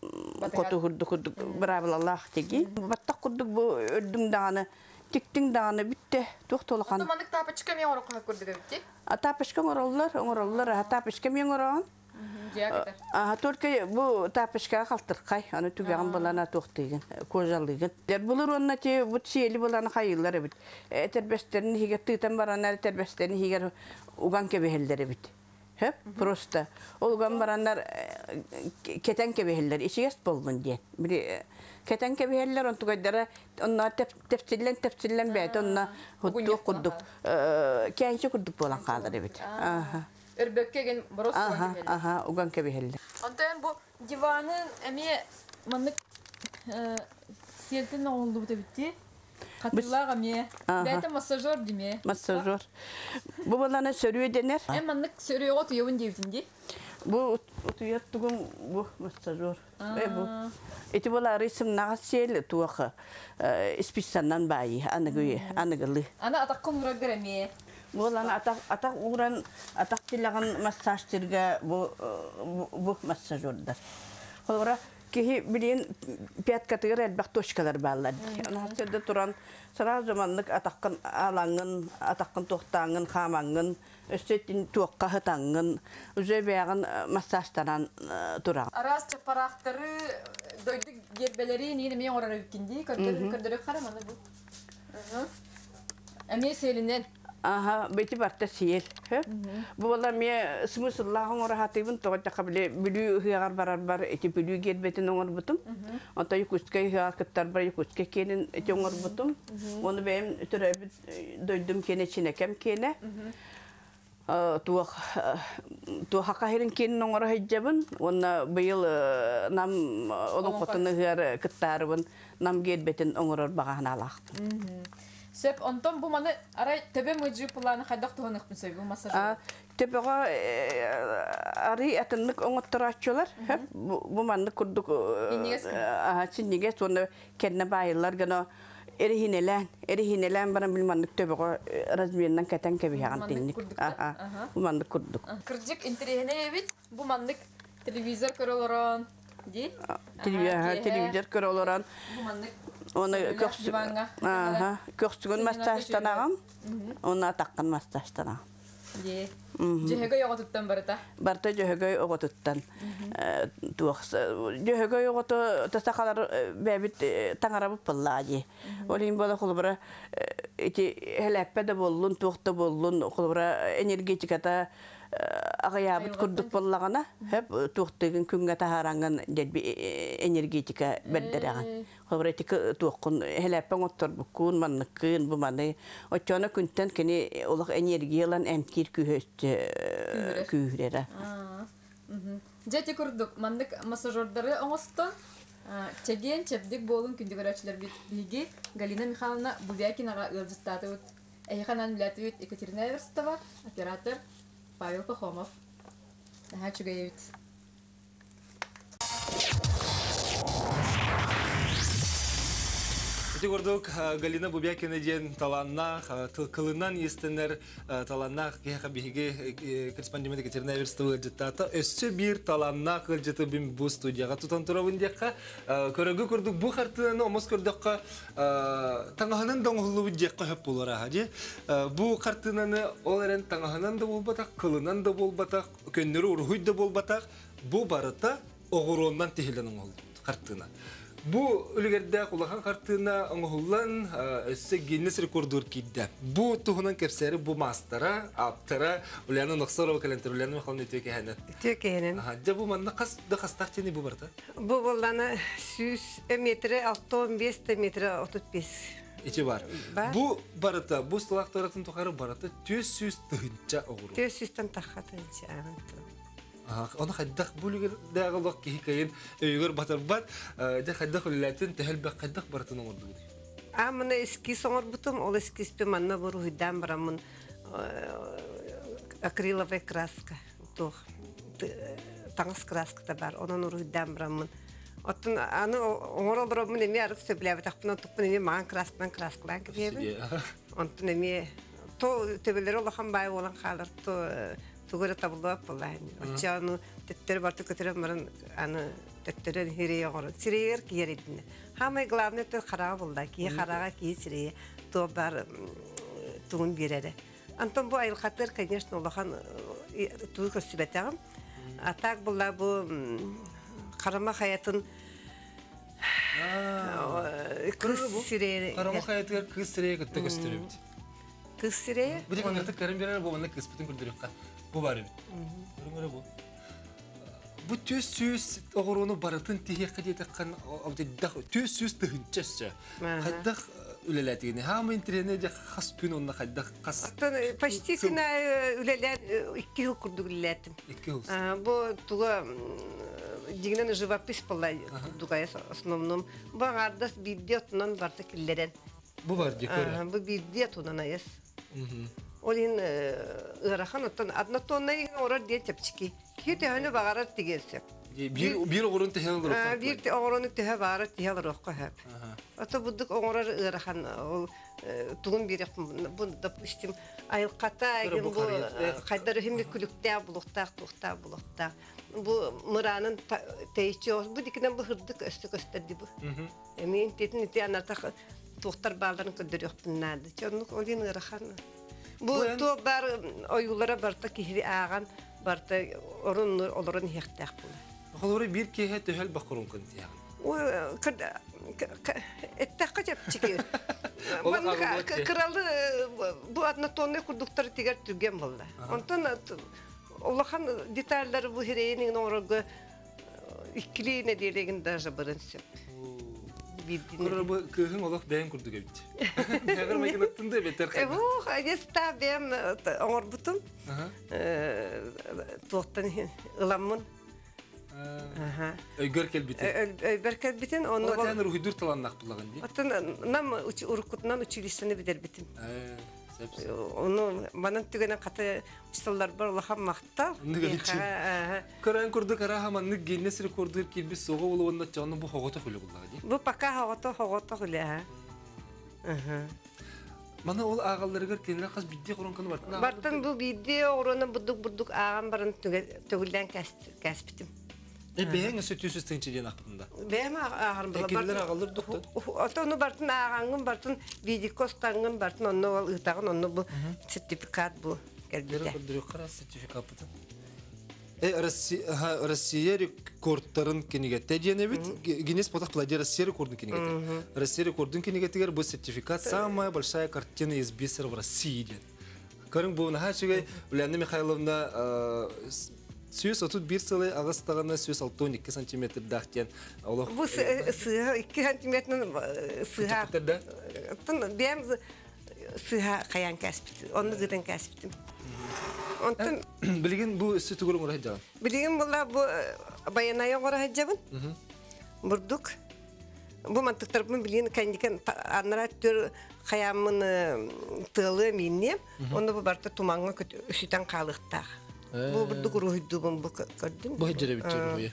хоту курдук курдук быраабылалаах тигии. Баттах курдук бу өрдүҥ даҕаны тиктиҥ даҕаны бүттэ. Туох да улахан. Маннык тапочка эмиэ оҥороххо курдук эбит А тапочка оҥороллор, оҥороллор. А тапочка эмиэ оҥороҕун. Аха, только бу тапочкаҕа халтырхай, аны түгэҕин булан туохтыыгын, кожалыыгын. Булыр уонна ти бу сиэли булан хайыылар эбит. Этэрбэстэрин иһигэр тыытан бараннар этэрбэстэрин иһигэр уган кэбиһэллэр эбит. Хөп, просто. Ол уган бараннар кетен кэбиһэллэр, ичигэс боллун диэн. Били кетен кэбиһэллэр, онтугайдара онно тэпсиллэн тэпсиллэн бэйэтэ онно туох курдук кээнчи курдук буолан хаалар эбит. Аха. Өрбөккө ген борос уган кэбиһэллэр. Аха, уган кэбиһэллэр. Онтон бу диванын эмиэ маннык сиэлтэн оҥоһуллубут эбит дии. Хатыылаах эмиэ. Бэйэтэ массажер димиэ. Массажер. Бу баланы сөрүө дэнэр. Эн маннык сөрүөҕэ утуйабын диэбитин дии. Бу утуйар тугум бу массажер. Бу. Ити буолаары сымнаҕас сиэл туох исписаннан баайы аныгы аныгылыы. Аны атаххын уураргар эмиэ. Буолан атах атах ууран атах тилэҕин массажтыырга бу бу массажердар. Холобура. Киһи билин пяткатыгар элбэх точкалар бааллар. Аны туран сразу маннык атаххын алаңын, атаххын туохтааҥын, хаамаҥҥын, өссө туохха хытаҥҥын, уже бэйэҕин массажтанан тураҕын. Араас чаппараахтары, дойду гербэлэри ниин эмиэ оҥорор эбиккин дии, көрдөрүк хара маны бу. Эмиэ сиэлинэн. Аха, бити барта сиэл. Бу була эмиэ смысллаах оҥоро хатыыбын, тоҕо диэххэ били Бүлүү ыһыаҕар барарбар ити Бүлүү гербэтин оҥорбутум. Онтон Якутскай ыһыаҕар кыттарбар Якутскай киэнин ити оҥорбутум. Ону бэйэм төрөөбүт дойдум киэнэ Чинэкэм киэнэ. Туох туохаха хирин киэнин оҥоро сылдьабын. Уонна быйыл нам олоҥхотун ыһыар кыттаарыбын нам гербэтин оҥорор баҕа санаалаахпын. Сөп, онтон бу маны арай төбө мыдьыы планы хайдах туһаныахпын сөбүй бу массажер? Төбөҕө арый атыннык оҥотторооччулар. Бу маннык курдук синньигэс уонна кэннэ баайыллар гына эриһинэлээн, эриһинэлээн баран били маннык төбөҕө размерынан кэтэн кэбиһэҕин тинник. Бу маннык курдук. Кырдьык интэриэһинэй эбит. Бу маннык телевизор көрө олорон дии. Телевизор көрө олорон. Бу маннык Оны көхсүгүн массажтанаҕын, оны атаххын массажтанаҕын. Дии. Дьөһөгөй оҕотуттан барыта. Барыта дьөһөгөй оҕотуттан. Туох дьөһөгөй оҕото тасахалар бэбит таҥарабыт буоллаа дии. Ол иһин буола холобура ити хэлэппэ да буоллун, туох да буоллун, холобура энергетиката аҕыйаабыт курдук буоллаҕына, хөп туохтыгын күҥҥэ таһаараҥҥын дэлби энергетика бэрдэрэҕин. Холобура ити туоххун хэлэппэ оҥотторбуккун, манныккын, бу маны. Оччоҕуна күнтэн кини олох энергия ылан эмтиир күүһэ күүһүрэрэ. Дьэ ити курдук маннык массажердары оҥостон чэгиэн чэбдик буолун күндү көрөөччүлэрбит биһиги Галина Михайловна Бубякинаҕа ыалдьыттаатыбыт. Эһиэхэ анаан үлээтибит Екатерина Эверстова, оператор Павел Пахомов. Наһаа үчүгэй эбит. Ити курдук Галина Бубякина диэн талааннаах, кылынан иистэнэр талааннаах киһиэхэ биһиги корреспондент Екатерина Эверстова ыалдьыттаата. Өссө биир талааннаах ыалдьыты мин бу студияҕа тутан турабын диэххэ. Көрөгү курдук бу хартыынаны омос көрдөххө таҥаһынан да оҥоһуллубут диэххэ сөп буолар аха дии. Бу хартыынаны ол эрэн таҥаһынан да буолбатах, кылынан да буолбатах, көннөрү уруһуй да буолбатах, бу барыта оҕуруоннан тиһилэн оҥоһуллубут хартыына. Бу үлүгэрдээх улахан хартыына оҥоһуллан өссө Гиннес рекордугар киирдэ. Бу туһунан кэпсээри бу маастара, ааптара Ульяна Нохсорова кэлэн Ульяна Михайловна үтүө кэһэнэн. Үтүө кэһэнэн. Дьэ бу манна хас да хастаах дьиэни бу барыта? Бу буоллана 100 метрэ 65 метрэ 35. Ити бар. Бу барыта, бу столаахтаратын тухары барыта 400 тыһынча оҕуруо. 400-тан тахха тыһынча Ону хайдах бу үлүгэрдээҕи олох киһи кыайын өйүгэр батарбат, дьэ хайдах үлэлээтин, төһө хайдах барытын оҥордугут? А мына эскиз оҥорбутум, ол эскизпи манна буруһуйдаан бараммын акриловая краска, туох таҥас краската бар, онон уруһуйдаан бараммын. Оттон аны оҥоро олороммун эмиэ арык сөбүлээбэтэхпин онтукпун эмиэ маҥан красканан краскалаан кэбиһэбин. Онтон эмиэ то төбөлөрө улахан баай буолан хаалар, то тугу эрэ табыллыбат буоллаһын. Оччону төттөрү барты көтөрөн баран аны төттөрөн сирэйи оҥорон сирэйигэр киһи эридинэ. Самое главное то хараҕа булла. Киһи хараҕа киһи сирэйи то бар тугун биэрэрэ. Антон бу айылҕатыгар, конечно, улахан тугу көрсүбэтэҕим. А так булла бу Харама хайатын кыз сирэйи. Харама хайатыгар кыз сирэйи кытта көстөрөбүт. Кыз сирэйи. Бу деконнартык көрөн берер бу манна кыспытын көрдөрүөххэ. Бу бар эбит. Көрүҥ бу. Бу түс сүүс оҕуруону барытын тиһиэххэ диэтэххин дэх түс сүүс тыһыынча өссө. Хайдах үлэлээтигини? Хаама интириэһинэй дьэ хас күн онно хайдах хас Оттон почти күн аайы үлэлээн икки жыл курдук үлэлээтим. Икки жыл. Бу туга дьиҥинэн живопись буолла курдугай основном. Бу аҥаардас биирдии отунан барыта киллэрэн. Бу бар дии көрө. Бу биирдии отунан айас. Ол иһин ыарахан оттон однотоннай оҥорор диэн чэпчэки. Киһи төһөнү баҕарар тигиэн сөп. Биир оҕуруун төһө олоруохха Биир оҕуруну төһө баҕарар тиһэ олоруохха сөп. Ото буддук оҥорор ыарахан ол тугун биэриэхпин бу допустим айылҕата Көрө бу бу харыйа. хайдар үһүмү күлүктээх булуктаах туохтаах булуктаах бу мыраанын тэйиччи бу дикинен бу хырдык өстө көстөрдү бу эмиин тетин ити анатах туохтар бааларын көрдөрүөхпүн наада чоннук олин ыарахан бу туох бар ойуулара барта киһи ааҕан барта орун олорон иһиэхтээх була. Холобура биир киэһэ төһөл баккурун тиһэҕин? Эттэххэ чэпчэки. Кыралы бу однотонный курдуктар тигэр түргэн буолла. Онтон улахан детальлары бу хирейин оҥорорго иккилии нэдиэлэгин даже барын сөп. Кыралы бу кыыһыҥ олох бэйэҥ курдук эбит. Бэйэҕэр майгынаттын да эбэтэр хайдах? Ох, аеста бэйэм оҥорбутум. Туохтан ыламмын. Өйгөр кэлбитин. Өйбөр кэлбитин. Онно тэн руһуйдур таланнах буллагын ди. Оттон нам уруккутунан училищены бүтэрбитим. Ону манан түгэнэн хата учителларбар улахан махтал. Көрөн курдук араха маннык Гиннес рекордугар киирбит суоҕа буолуонна чону бу хогото хүлэ буллаҕа ди. Бу пока хогото хогото хүлэ. Мана ол аагалларыгар кинилэр хас бидди хоронканы бартын Бартын бу бидди оҕуруона бурдук бурдук ааҕан баран төгүллээн кээспитим. Бэйэҥ өссө түс тыынчы диэн ахпытында. Бэйэм ааҕарым була. Кинилэр ааҕаллар дуктан. Ото бартын ааҕаҥҥын бартын видео стаҥҥын бартын онно ол ыытаҕын онно бу сертификат бу кэлбитэ. Көрдөрүөххэ сертификаппытын. Россия рекордтарын кинигэтэ диэн эбит. Гиннес потах пладе Россия рекордун кинигэтэ. Россия рекордун кинигэтигэр бу сертификат самая большая картина из бисера в России диэн. Көрүҥ бу наһаа үчүгэй Ульяна Михайловна 131 сылы аҕыс даҕаны 162 сантиметрдаах диэн олох. Бу сыыһа 2 сантиметрын сыыһа. Бэйэм сыыһа хайаан кээспит. Онну гытан кээспитим. Онтон билигин бу өссө тугур оҥоро сылдьаҕын? Билигин була бу байанайы оҥоро сылдьабын. Бурдук. Бу мантыктарбын билигин кэнникен аннара түр хаяммын тыалы миннем. Онно бу барта тумаҥҥа үсүтэн хаалыктаах. Бу бурдук уруһуйдуубун бу көрдүм. Бу хеджеребит уруһуйа.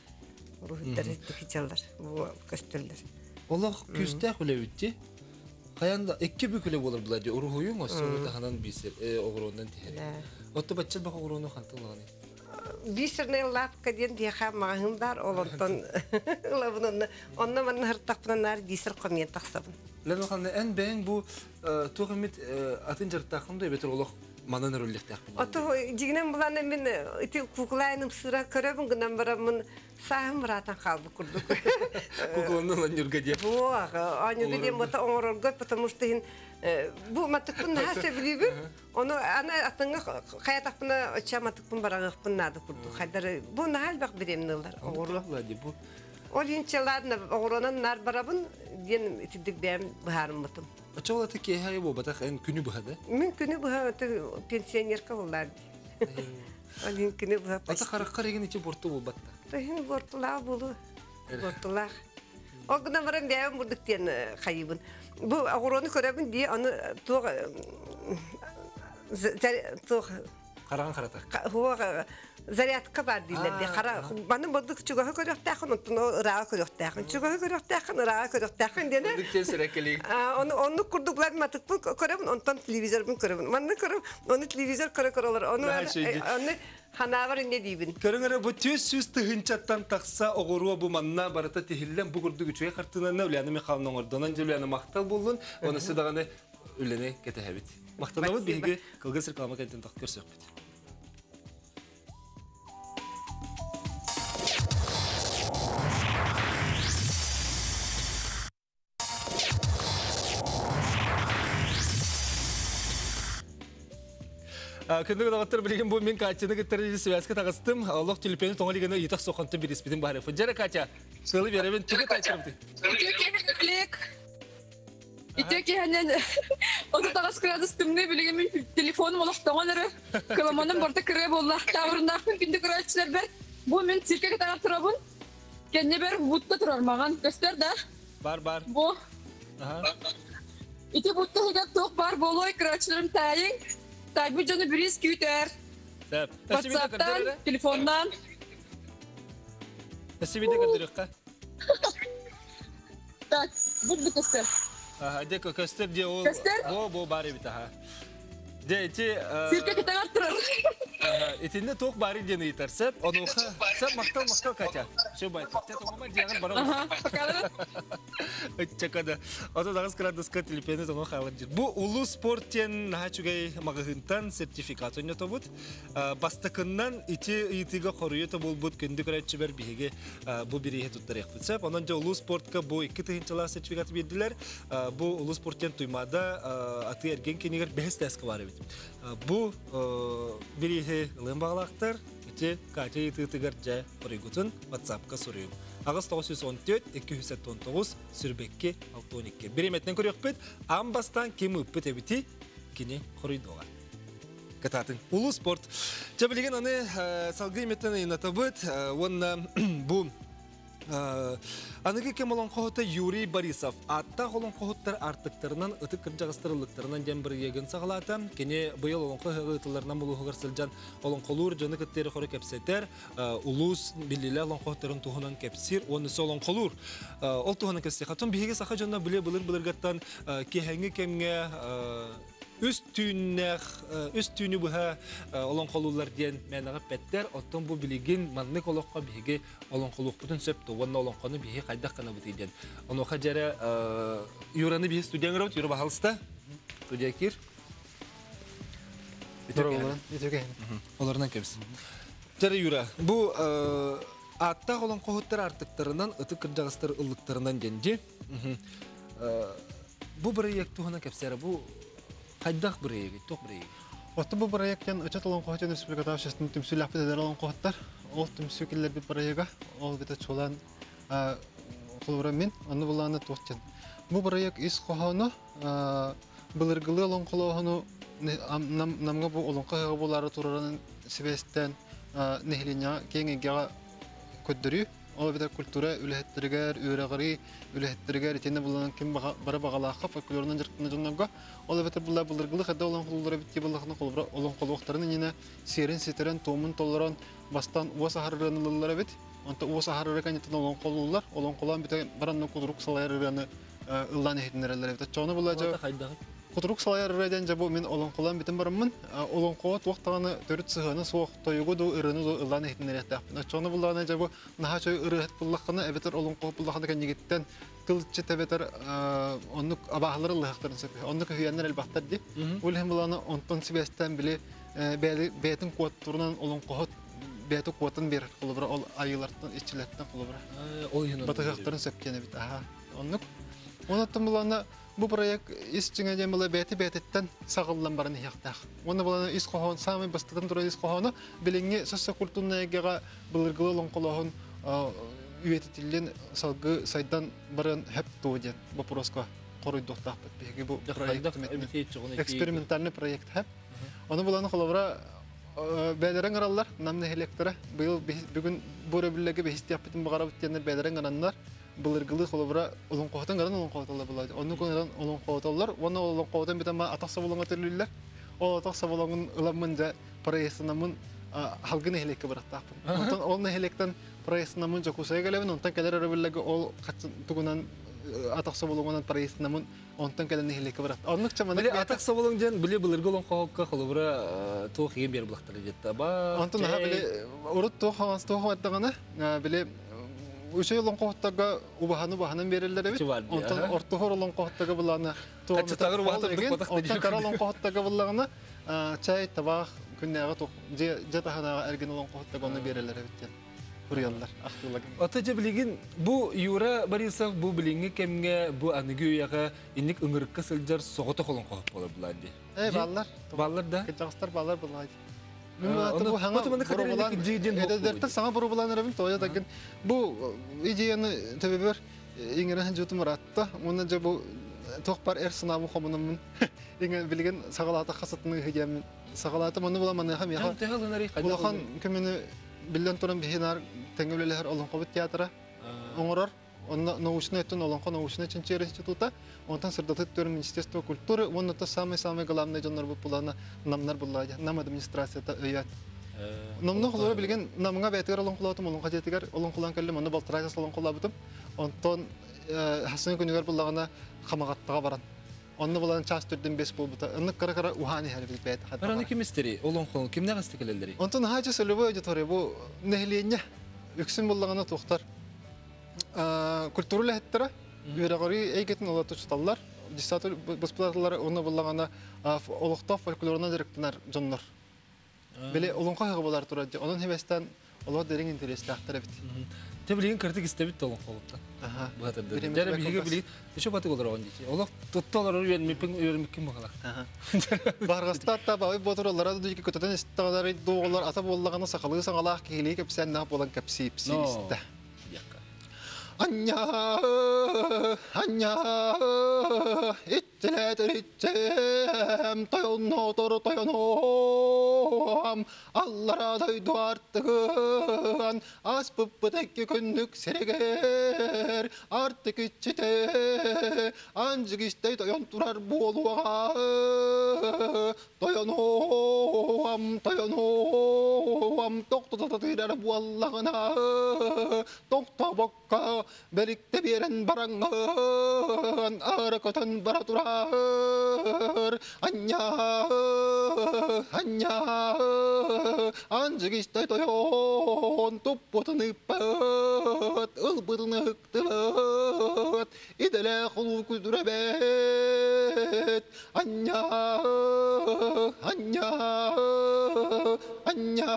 Уруһуйдар хеджалар. Бу көстөллөр. Олох күстээх үлэбитти. Хаян да икки бүкүлэ болар була ди уруһуйуң өссө таханан бисер оҕуруоннан тиһэр. Отто бачча бак оҕуруону хантан ылаҕыный? Бисерный лавка диэн диэхэ маҕаһыын бар, ол онтон ылабын онно. Онно манна хыртахпына наар бисер хомуйан тахсабын. Лена Михайловна, эн бэйэҥ бу туох эмит атын дьарыктааххын да эбэтэр олох манан өрүллүөхтээхпин? Ото дьигинэн булан мин ити куклайыным сыра көрөбүн гынан бараммын сааһым ыраатан хаалбыт курдук. Кукланы оонньуурга диэн. Буох, оонньуурга диэн бота оҥорорго, потому что иһин бу матыкпын наһаа сөбүлүүбүн. Ону аны атыҥҥа хайатахпына оччо матыкпын бараҕыахпын наада курдук. Хайдары бу наһаа элбэх бириэмнылар оҕуруо. Бу. Ол иһин ладно оҕуруонан нар барабын диэн итирдик бэйэм быһаарыммытым. Оччо ол аты киэһэ буолбатах эн күнү быһа да? Мин күнү быһа пенсионерка буоллар. Ол иһин күнү быһа. Ата хараххар эгин ичи борту буолбатта. Иһин бортулаах буолу. Бортулаах. Ол гынан баран бэйэм бурдук диэн хайыбын. Бу оҕуруону көрөбүн дии, аны туох туох Хараҕын харата. Зарядка бар дииллэр дии. Хара маны бурдук чугаһы көрүөхтээхин, онтон ырааҕы көрүөхтээхин. Чугаһы көрүөхтээхин, ырааҕы көрүөхтээхин диэн. Бурдук диэн сэрэкэлиин. Ону оннук курдук булар матыкпын көрөбүн, онтон телевизорбун көрөбүн. Манны көрөм, ону телевизор көрө көрөлөр. Ону ону ханаабар инне диибин. Көрүҥ эрэ бу 400 тыһыынчаттан тахса оҕуруо бу манна барыта тиһиллэн бу курдук үчүгэй хартыынаны Ульяна Михайловна оҥордонон дьэ Ульяна махтал буоллун. Онусы даҕаны үлэни кэтэһэбит. Махтанабыт биһиги кылгас реклама кэнтин тах көрсөхпүт. Күндү доҕоттор, билигин бу мин Катяны кытта связка таҕыстым. Олох телефону тоҥо лиганы ыйытах соқонтон бириспитин баары. Фуджара Катя, сылы беребин тугу тайтырбыты? Үтүө Үтүө киһинэн 38 градус тымныы билигин мин телефонум олох тоҥон эрэ. Кыламаным барыта кырыа буолла. Таабырыннаахпын күндү көрөөччүлэрбэр. Бу мин циркэ кытаҕар турабын. Кэннибэр будка турар маҕан. Көстөр да? Бар бар. Бу. Ити будка иһигэр туох баар буолуой көрөөччүлэрим таайыҥ. Таайбыт дьону бириис күүтэр. WhatsApp'тан, телефоннан. Спасибо көрдөрүөххэ. Так, будка көстөр. Де көстөр де ол бу бу бар эбит аха. Де ити Сирке кытагар турар. Итинне туох бары диэн ыйытар сеп. Онуха сеп мактал мактал Катя. Все бай. Те тоңома диагын бара. Чакада. Ото дагыс градуска телепени тоңо халыр жир. Бу улуу спорт тен нахачугай магыһынтан сертификат ойнотобут. Бастакыннан ити ыйытыга хоруйу болбут күндү көрөччүбер биһиги бу бириһи туттарыахпыт сөп. Онон же улуу спортка бу икки тыһынчалаах сертификаты бердилер. Бу улуу спорттен туймада аты эрген кенигер бэһис тәске бар эбит. Бу бириһи ылын бағалақтар, ити Катя ыйытыытыгар жа хоруйгутун WhatsApp-ка суруйум. Ағыз 914 219 сүрбекки 612. Биреметнен көрөкпүт, амбастан ким ыппыт эбити кини хоруйдуга. Кататын. Улуу спорт. Жа билеген аны салгы иметтен ыйнатабыт, онна бу Аныгы кем олонхоһута Юрий Борисов атта олонхоһуттар артыктарынан ытык кырдьаҕастарыллыктарынан диэн бырыйыгын саҕалаата. Кини быйыл олонхо ыһыгы булуһугар сылдьан олонхолуур дьону кыттыыры хору кэпсэтэр, улуус биллилэ олонхоһуттарын туһунан кэпсир, оннусы олонхолуур. Ол туһунан кэпсир. Хатун биһиги саха дьонно биле былыр былыргаттан киһэҥи кэмҥэ үс түүннэх үс түүнү быһа олонхолуулар диэн мээнэҕэ пэттэр, оттон бу билигин маннык олоххо биһиги олонхолуохпутун сөп уонна олонхону биһи хайдах гынабытый диэн. Онуоха дьэрэ Юраны биһи студия робот Юра баһалыста. Студия кир. Оларынан кебис. Дьэрэ Юра, бу аттаах олонхоһуттар артыктарынан ытык кырдьаҕастар ыллыктарынан диэн Бу проект туһунан кэпсээрэ бу хайдах проект, туох проект? Отто бу проекттен ычат олонхоһутун республиката общественный түмсүүлэхпит эдэр олонхоһуттар. Ол түмсүү киллэрбит проега, ол бите чулан холура мин, онну булааны туохтен. Бу проект ис хоһоону былыргылы олонхолооһуну намга бу олонхо булары турарын сибэстен нехилиня кең эгега көддөрүү. Ол бите культура үлэхеттеригер, үөрэгери үлэхеттеригер итинне булан ким бара багалаахха фольклорунан жыртына жоннорго. Ол бите була былыргылы хадда олонхолуулара битти буллахына холбура олонхолуохтарын ине серин ситерен туомун толлорон бастан уос ахарырыанылылара бит. Онто уос ахарыры каньытын олонхолуулар, олонхолоон бите баранны кудурук салайарырыаны ыллан эхитинерелер бит. Чону була жа Кутурук салайар ден жабу мен олонхолан битен бараммын. Олонхоо туохтаҕаны төрүт сыһыаны суох тойугу ду ырыны ду ыллан эхитинериэхтээхпин. Чону буллаана жабу наһаа чой ырыһыт буллаххына эбэтэр олонхоо буллаххына кэннигиттэн тылчы эбэтэр оннук абааһылар ыллыһахтарын сөп. Оннук үһүйэннэр элбахтар ди. Улһин буллаана онтон сибэстэн били бэйэтин куоттурунан олонхоһот бэйэти куотан берер холобура ол айылартан иччилэртэн холобура. Батыһахтарын сөп диэн эбит. Аха. Оннук. Онуттан буллаана бу проект ис чиңе дем була бәти бәтиттен сагыллан баран ихтах. Оны була ис хохон самый бастыдан тура ис хохону билиңи социо культурная гага былыргылы лоңколоһун үйетитилен салгы сайдан баран хеп туден вопроска коруйдуктаах биһиги бу проект экспериментальный проект хеп. Оны буланы холобра бәлерен араллар нам нехилектора быйыл бүгүн бу рөбүллеге бихистиякпытын багарабыт диэннер бәлерен араннар былыргылы холобура олонхоотон гаран олонхоотоллар булады. Онну көнөрөн олонхоотоллар, оны олонхоотон битама атах саболоңа төлүллер. Ол атах саболоңун ыламмын жа проездынамын халгын эхилекке бараттаахпын. Онтон ол нехилектен проездынамын жокусая келебин, онтон келер өрөбүллеге ол тугунан атах саболоңунан проездынамын онтон келен нехилекке барат. Оннук чаманы Биле атах саболоң ден биле былыргы олонхоокка холобура туох иген бер булактар детта ба. Онтон аха биле урут туох хаңас туох аттагана биле Үсей олонхоттага убаханы убаханан берелер эбит. Онтон ортохор олонхоттага булана онтон кара олонхоттага буллагына чай табах күннәгә тух же таханага эрген олонхоттага оны берелер эбит. Хурияллар ахтылаг. Ата же билигин бу Юра Борисов бу билиңи кемге бу аныгы уяга инник ыңырыкка сылжар согото олонхот болор буланди. Э баллар. Баллар да. Кычагыстар баллар булай. Бу хаңа саңа бурулан рабин тоя таген бу идеяны төбөбөр иңерен жутум ратта оны же бу тохпар эр сынабы хомунумун иңе билген сагалата хасатны хигем сагалата мону була маны хам яха улахан көмөнү билен туран бихинар теңгөлелер олонхобут театра оңорор. Онна научный тон олонхо научный чинчер института, онтан сырдатыт төр Министерство культуры, он это самый-самый главный жоннор бу булана намнар буллая, нам администрацията өйөт. Номно холора билген намыңа бәтигер олонхолатым, олонхо жетигер олонхолан келлем, оны балтырайса олонхолабытым. Онтон хасын күнүгэр буллагана Хамаҕаттаҕа баран. Онно булан час түрден бес болбута. Онно кара-кара уһаан иһэр бит бэйт хатта. Бараны ким истери? Олоҥхону кимнээх истэ кэлэллэрий? Онтон хаачы солевой аудитория бу нэһилиэнньэ үксүн буллагана туохтар культура үлэһиттэрэ үөрэҕири эйгэтин олотучуталлар десятый быспыталлар уонна буллагана олохтоох фольклорунан дьарыктанар дьоннор. Били олоҥхо ыһыҕа буолар турар дьэ. Онон хибэстэн олох дириҥ интэриэстээхтэр эбит. Те билигин кырдык истэбит да олоҥхолуттан. Быһатырды. Дьэ биһиги билигин еще батык олороҕун дии. Олох тутта олорор үөрмиппин үөрмиккин баҕала. Барҕастаат та баҕай ботур олара дүйки көтөтөн истэҕэлэр дуоҕулар ата буоллаҕына сахалыы саҥалаах киһилии кэпсээннээх буолан кэпсии истэ. Анньа, анньа, иччилээтэр иччэм, тойонноотор тойонуом, аллара дойду артыгын, аспыппыт икки күннүк сиригэр, артык иччитэ, анжыгистэй тойон турар буолуоҕа, Тойонуом, тойонуом, тохтото тыырар буоллаҕына, тохтобокко бэриктэ биэрэн бараҥҥын, аара көтөн бара турар. Анньа, анньа, анжыгистай тойон туппутун ыыппыт, ылбытын ыһыктыбыт, идэлээх улуу күтүрэбэт. Анньа, анньа, анньа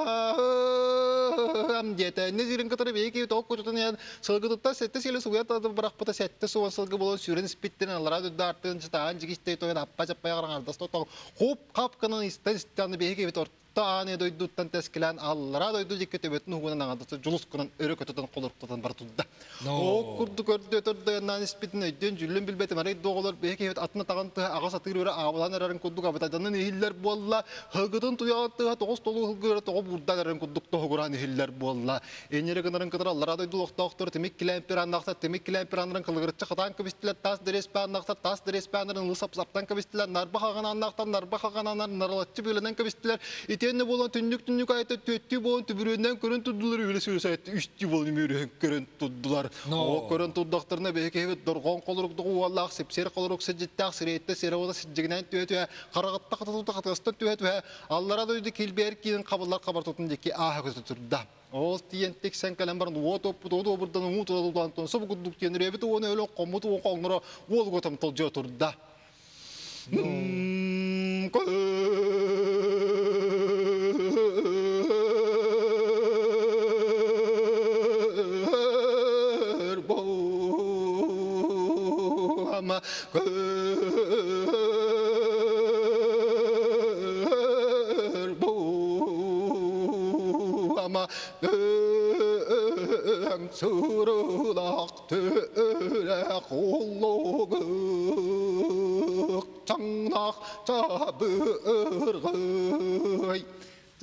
диэтэ. Незирин кытары бэйи тоқ кутутун ян сылгытыттан сетте сили сугуя тады бырахпыта сетте суон сылгы болон сүрен испиттен аллара дүдді артын чытаан жигистей тойон аппа жаппай қараңардас тотон хуп хап кынан истен истен бэйи кебит Тааны дойдуттан тэскилээн аллараа дойду диэки төбөтүн уһугунан аҥардаса дьулус гынан өрө көтөтөн холоруктатан бара турда. Ол курдук көрдө өтөрдөйөннаан испитин өйдүөн дьүллүн билбэтим арай доҕолор бэйэ киһибит атын атаҕын тыһа аҕа сатыыр өрө аабылаан эрэрин курдук абытайданан иһиллэр буолла. Һылгытын туйаҕын тыһа тоҕус толуу һылгы өрө тоҕо буурдаан эрэрин курдук тоһугураан иһиллэр буолла. Инньэрэ гынарын кытары аллараа дойду олохтоохторо тимик килээмпир ааннаахтар тимик килээмпир ааннарын кылыгырыччы хатаан кэбистилэр, таас дэриэспэ ааннаахтар таас дэриэспэ ааннарын ылы сап-саптан кэбистилэр, нарба хаҕан ааннаахтар нарба хаҕан ааннарын нарылаччы бүөлэнэн кэбистилэр. Итиэннэ буолан түннүк-түннүк айта түөттүү буолан түбүрүөннэн көрөн турдулар, үөлэ сүрү үстүү буолан үмүөрүһэн көрөн турдулар. О көрөн турдахтарына бэйэ киһибит дорҕоон холоруктугу уоллаах сипсиэр холорук сидьиттээх сирэйтэ сирэ уола сидьигинээн түһэ-түһэ хараҕытта хататыта хатыгастан түһэ-түһэ аллара дойду килбиэр киинин хабыллар хабартытын диэки ааһа көтө турда. Ол тиийэн тиксэн кэлэн баран уот оппут уот обурдан уу тула тутаан субу курдук тиэн үрээбит уону өлөн хоммут уон хоҥноро уол готом толдьо турда. Көр буама көр буама дөң сурулақ төрә қоллугық чаңнақ чабырғай.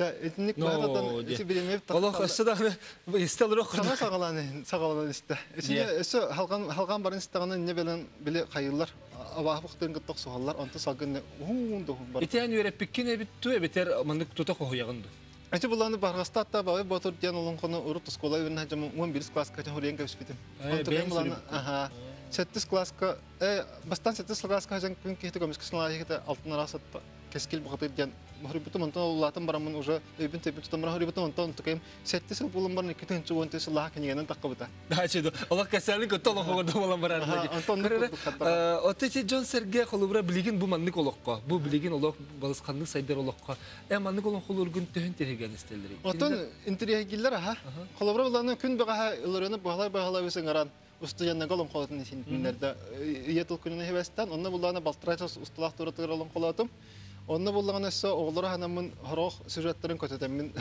Итинник баататан ити билемеп Олох өссө даҕаны истэ олоруох Саҥа саҕалаан саҕалаан истэ. Исине өссө халган халган барын истэҕинэ инне белен били хайыллар абааһы бухтарын кытта охсуһаллар онто салгын уһуун да уһун бар. Итиэн үөрэппиккин эбит ту эбэтэр маннык тута хоһуйаҕын ду? Ити буланы барҕастаатта баҕай ботур диэн олоҥхону урут оскуола үөрэнэ сылдьаммын 11 класска хоруйан кэбиспитим. Онтукайым буланы аха сэттис класска бастаан сэттис класска сылдьан күн киһитэ көмүскэ сылаайыгыта алтын араас кэскил бухатыыр диэн хоруйбутум онтон улаатан бараммын уже өйбүн төйбүн тутан баран хоруйбутум онтон онтукайым сэттис сыл буолан баран 2010 сыллаах кинигэнэн таххыбыта. Дачы олох кэсэли көттө олох оҕордо болан барар. Онтон Отто ити дьон сэргэ холобура билигин бу маннык олоххо, бу билигин олох балысханнык сайдар олоххо маннык олоҥхолуургун төһөн тиһигэн истэллэрий? Оттон интириэһигиллэр аха. Холобура буланы күн бэҕэһээ ылырыны баһылай баһылай сыҥаран устуяннага олоҥхолотун исиннэрдэ ийэ тыл күнүн иһибэстэн онно буллаана балтараа час устулаах туратыгар олоҥхолоотум. Онно буллаҕына өссө оҕолору ханаммын хорох сюжеттарын көтөтөммүн.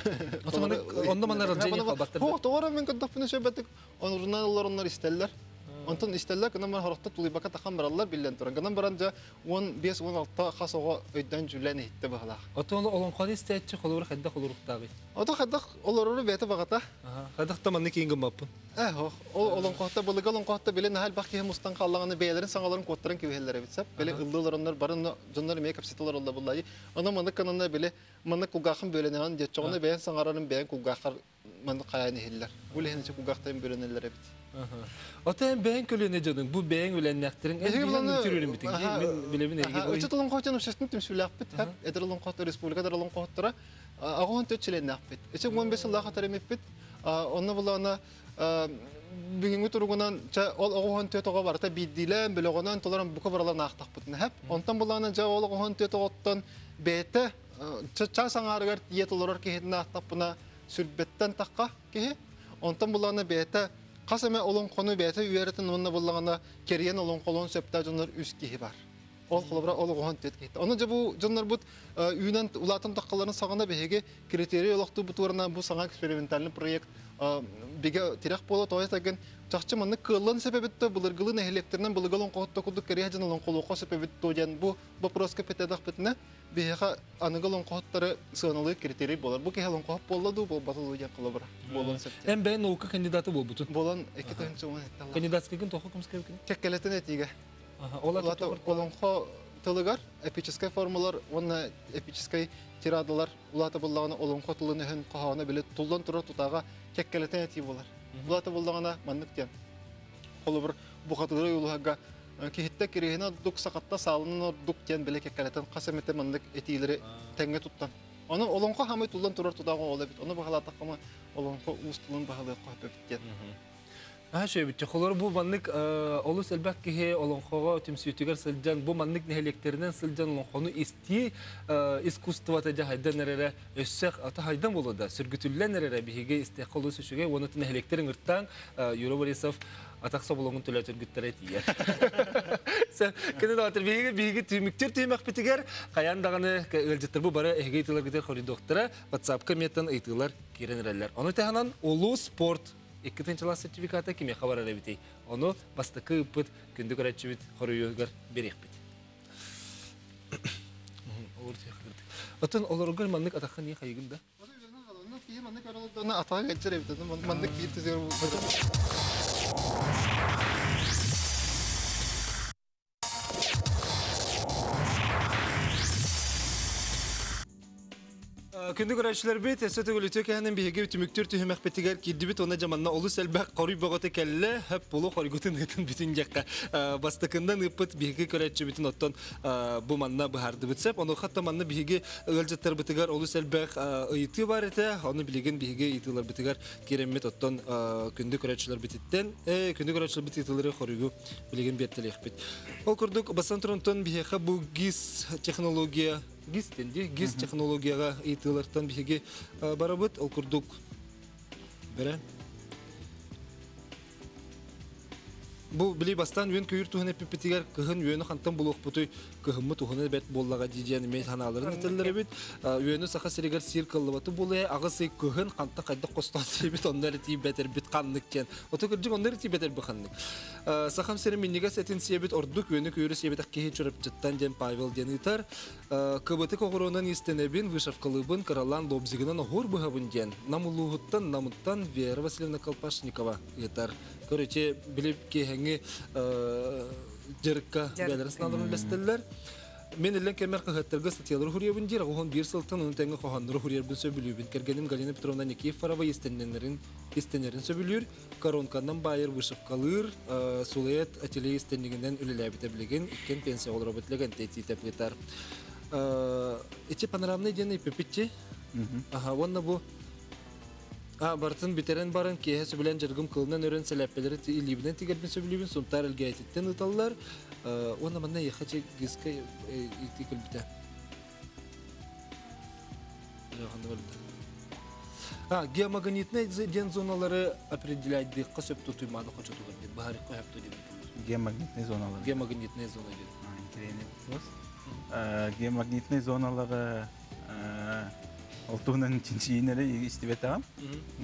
Онно манна рождение халбаттар. Хо, тоҕо мен көрдөхпүнэ сөбөтүк онурунан олороннор истэллэр. Онтон истэллэр гынан баран хорохто тулуйбакка тахан бараллар биллэн туран. Гынан баран дьэ 15-16 хас оҕо өйдөөн дьүллээн иһиттэ быһалаах. Отон олоҥхону истээччи холобура хайдах олоруктаабый? Ото хайдах олорору бэйэтэ баҕата. Хайдах да маннык киин гыммаппын. Ол олоҥхоһутта былыргы олоҥхоһутта били наһаа элбэх киһи мустан хааллаҕына бэйэлэрин саҥаларын куоттаран кэбиһэллэр эбит сап. Били ыллыы олороннор бары дьоннор эмиэ кэпсэтэ олороллор буллаайы. Ону маннык гынанна били маннык кулгааххын бүөлэнэҕин диэччэҕинэ бэйэн саҥарарын бэйэн кулгааххар маннык хайаан иһиллэр. Бу лиһин кулгаахтарын бүөлэнэллэр эбит. Ота эн бэйэҥ көлүөнэ дьонуҥ, бу бэйэҥ үлэннэхтэрин, эн биһиги үтүрүрүн битин, мин билэбин эйиги. Ыччат олоҥхоһутун общественный түмсүүлээхпит, эдэр олоҥхоһуттар республика эдэр олоҥхоһуттара 84 чилиэннээхпит. Ичи 15 сыллаах атаремиппит. Онно булана бүгүҥҥү туругунан чэ ол оҕуһун төт оҕо барыта биирдиилээн бөлөҕүнэн толорон бука бараларын аахтахпытына хэп. Онтон булана дьэ ол оҕуһун төт оҕоттон бэйэтэ чаас аҥаарыгар тиийэ толорор киһитин аахтахпына сүрбэттэн тахха киһи. Онтон булана бэйэтэ хас эмэ олоҥхону бэйэтэ үөрэтэн уонна буллаҕына кэрийэн олоҥхолуон сөптөөх дьоннор үс киһи бар. Ол холобура ол оҕоһон түөт киһитэ. Ону дьэ бу дьоннорбут үүнэн улаатан таххаларын саҕана биһиги критерий олохтуубутугар бу саҥа экспериментальный проект бигэ тирэх буола тоҕо этэгин чахчы маннык кыаллан сөп эбит да былыргылыы нэһилиэктэринэн былыргы олоҥхоһутта курдук кэриэһэ дьон олоҥхолуохха сөп эбит дуо диэн бу вопроска эппиэттээтэхпитинэ биһиэхэ аныгы олоҥхоһуттары сыаналыыр критерий буолар. Бу киһи олоҥхоһут буолла дуу, буолбата дуу диэн холобура буолуон сөп. Эн бэйэн наука кандидата буолбутун. Буолан 2017 Кандидатскайгын тоҕо көмүскэбиккин? Кэккэлэтин этиигэ. Олоҥхо тылыгар эпическэй формалар уонна эпическэй тирадалар улаата буллаҕына олоҥхо тылын өһүн хоһооно били туллан турар тутааҕа кэккэлэтэн этии буолар. Улаата буллаҕына маннык диэн. Холобур, бухатыыры ойуулуһарга киһиттэ кириһин ордук, сахатта саалынан ордук диэн били кэккэлэтэн хас эмэтэ маннык этиилэри тэҥҥэ туттан. Ону олоҥхо хамай туллан турар тутааҕа ол эбит. Ону баһылаатаххына олоҥхо уус тылын баһылыахха сөп эбит диэн. Аха Холор бу маннык олус элбэх киһи олоҥхоҕо түмсүүтүгэр сылдьан, бу маннык нэһилиэктэринэн сылдьан олоҥхону истии искусствота дьэ хайдан эрэрэ өссө ата хайдан буолуо да сүргүтүллэн эрэрэ биһиги истиэххэ олус үчүгэй уонна нэһилиэктэрин ыртаан Юра Борисов атах соболоҥун төлөөтөргүттэрэ тиийэр. Кини доҕоттор биһиги биһиги түмүктүр түһүмэхпитигэр хайаан даҕаны ыалдьыттар бу бары эһиги ыйтыыларгытыгар хоруйдуохтара WhatsApp-ка миэттэн ыйтыылар киирэн эрэллэр. Ону таһынан улуу спорт икки тыһыынчалаах сертификата кимиэхэ барар эбитий? Ону бастакы ыыппыт күндү көрөөччүбүт хоруйугар биэриэхпит. Оттон олоргор маннык атахха не хайыгын да? Киһи маннык өрөлдөнө атаҕа кэлчэр эбит. Маннык биир түзүгэр Күндү көрөөччүлэрбит, өссө төгүл үтүө кэһэнин биһиги түмүктүүр түһүмэхпитигэр киирдибит уонна дьаманна олус элбэх хоруй бөҕөтө кэллэ. Хөп булу хоргутун ыытын бүтүн диэххэ. Бастакындан ыыппыт биһиги көрөөччүбүтүн оттон бу манна быһаардыбыт сөп. Ону хатта манна биһиги ыалдьыттарбытыгар олус элбэх ыйытыы бар этэ. Ону билигин биһиги ыйытыыларбытыгар киирэммит оттон күндү көрөөччүлэрбититтэн күндү көрөөччүлэрбит ыйытыылары хоруйгу билигин биэртэлиэхпит. Ол курдук, бастан турантан биһиэхэ бу ГИС технология, ГИС дии, ГИС технологияҕа ыйытыылартан биһиги барабыт. Ол курдук, бэрэ. Бу били бастаан үөн көйүр туһун эппиппитигэр кыһын үөнү хантан булуохпутуй кыһыммыт уһуна бэрт буоллаҕа дии диэн эмиэ санааларын этэллэр эбит. Үөнү саха сиригэр сиир кыллыбаты буолуо аҕыс ый кыһын ханта хайдах хостоон сиэбит онно эрэ тиийбэтэрбит ханнык диэн. Ото кырдьык онно эрэ тиийбэтэрбит ханнык. Сахам сирин минньигэс этин сиэбит ордук үөнү-көйөрү сиэбэтэх киһи Чурапчыттан диэн Павел диэн ыытар. Кыбытык оҕуруонан иистэнэбин, вышивкалыыбын, кыралаан лобзигынан оһуор быһабын диэн Нам улууһуттан, Намыттан Вера Васильевна Колпашникова ыытар. Көрүче билип киэһэҥи дьарыкка бэйэлэрин санааларын үллэстэллэр. Мен иллэн кэммэр хаһыаттарга статьялары хуруйабын диир, оҕоһун биир сылтан ону тэҥҥэ хоһооннору хуруйарбын сөбүлүүбүн. Кэргэним Галина Петровна Никифорова истэннэрин истэнэрин сөбүлүүр. Коронканан баайар вышивкалыыр, Сулуэт ателье истэннигинэн үлэлээбитэ билигин, иккиэн пенсия олоробут лэгэнтэй тиитэ ыытар. Ити панорамный диэн ыйпыппытчи. Аха, уонна бу барытын бүтэрэн баран киэһэ сөбүлээн дьарыгым кылынан өрөн сэлээппэлэри илиибинэн тигэрбин сөбүлүүбүн Сунтаар Элгээйтиттэн ыыталлар. Уонна манна эйиэхэ гиска ити кэлбитэ. Геомагнитнай диэн зоналары определяйдыахха сөп тутуймааны хочотугар диэн баһарыкка сөп диэн Геомагнитный зоналар. Геомагнитная зона диэн. Интересный вопрос. Геомагнитный зоналары ол туһунан чинчийинери истибэтэҕим.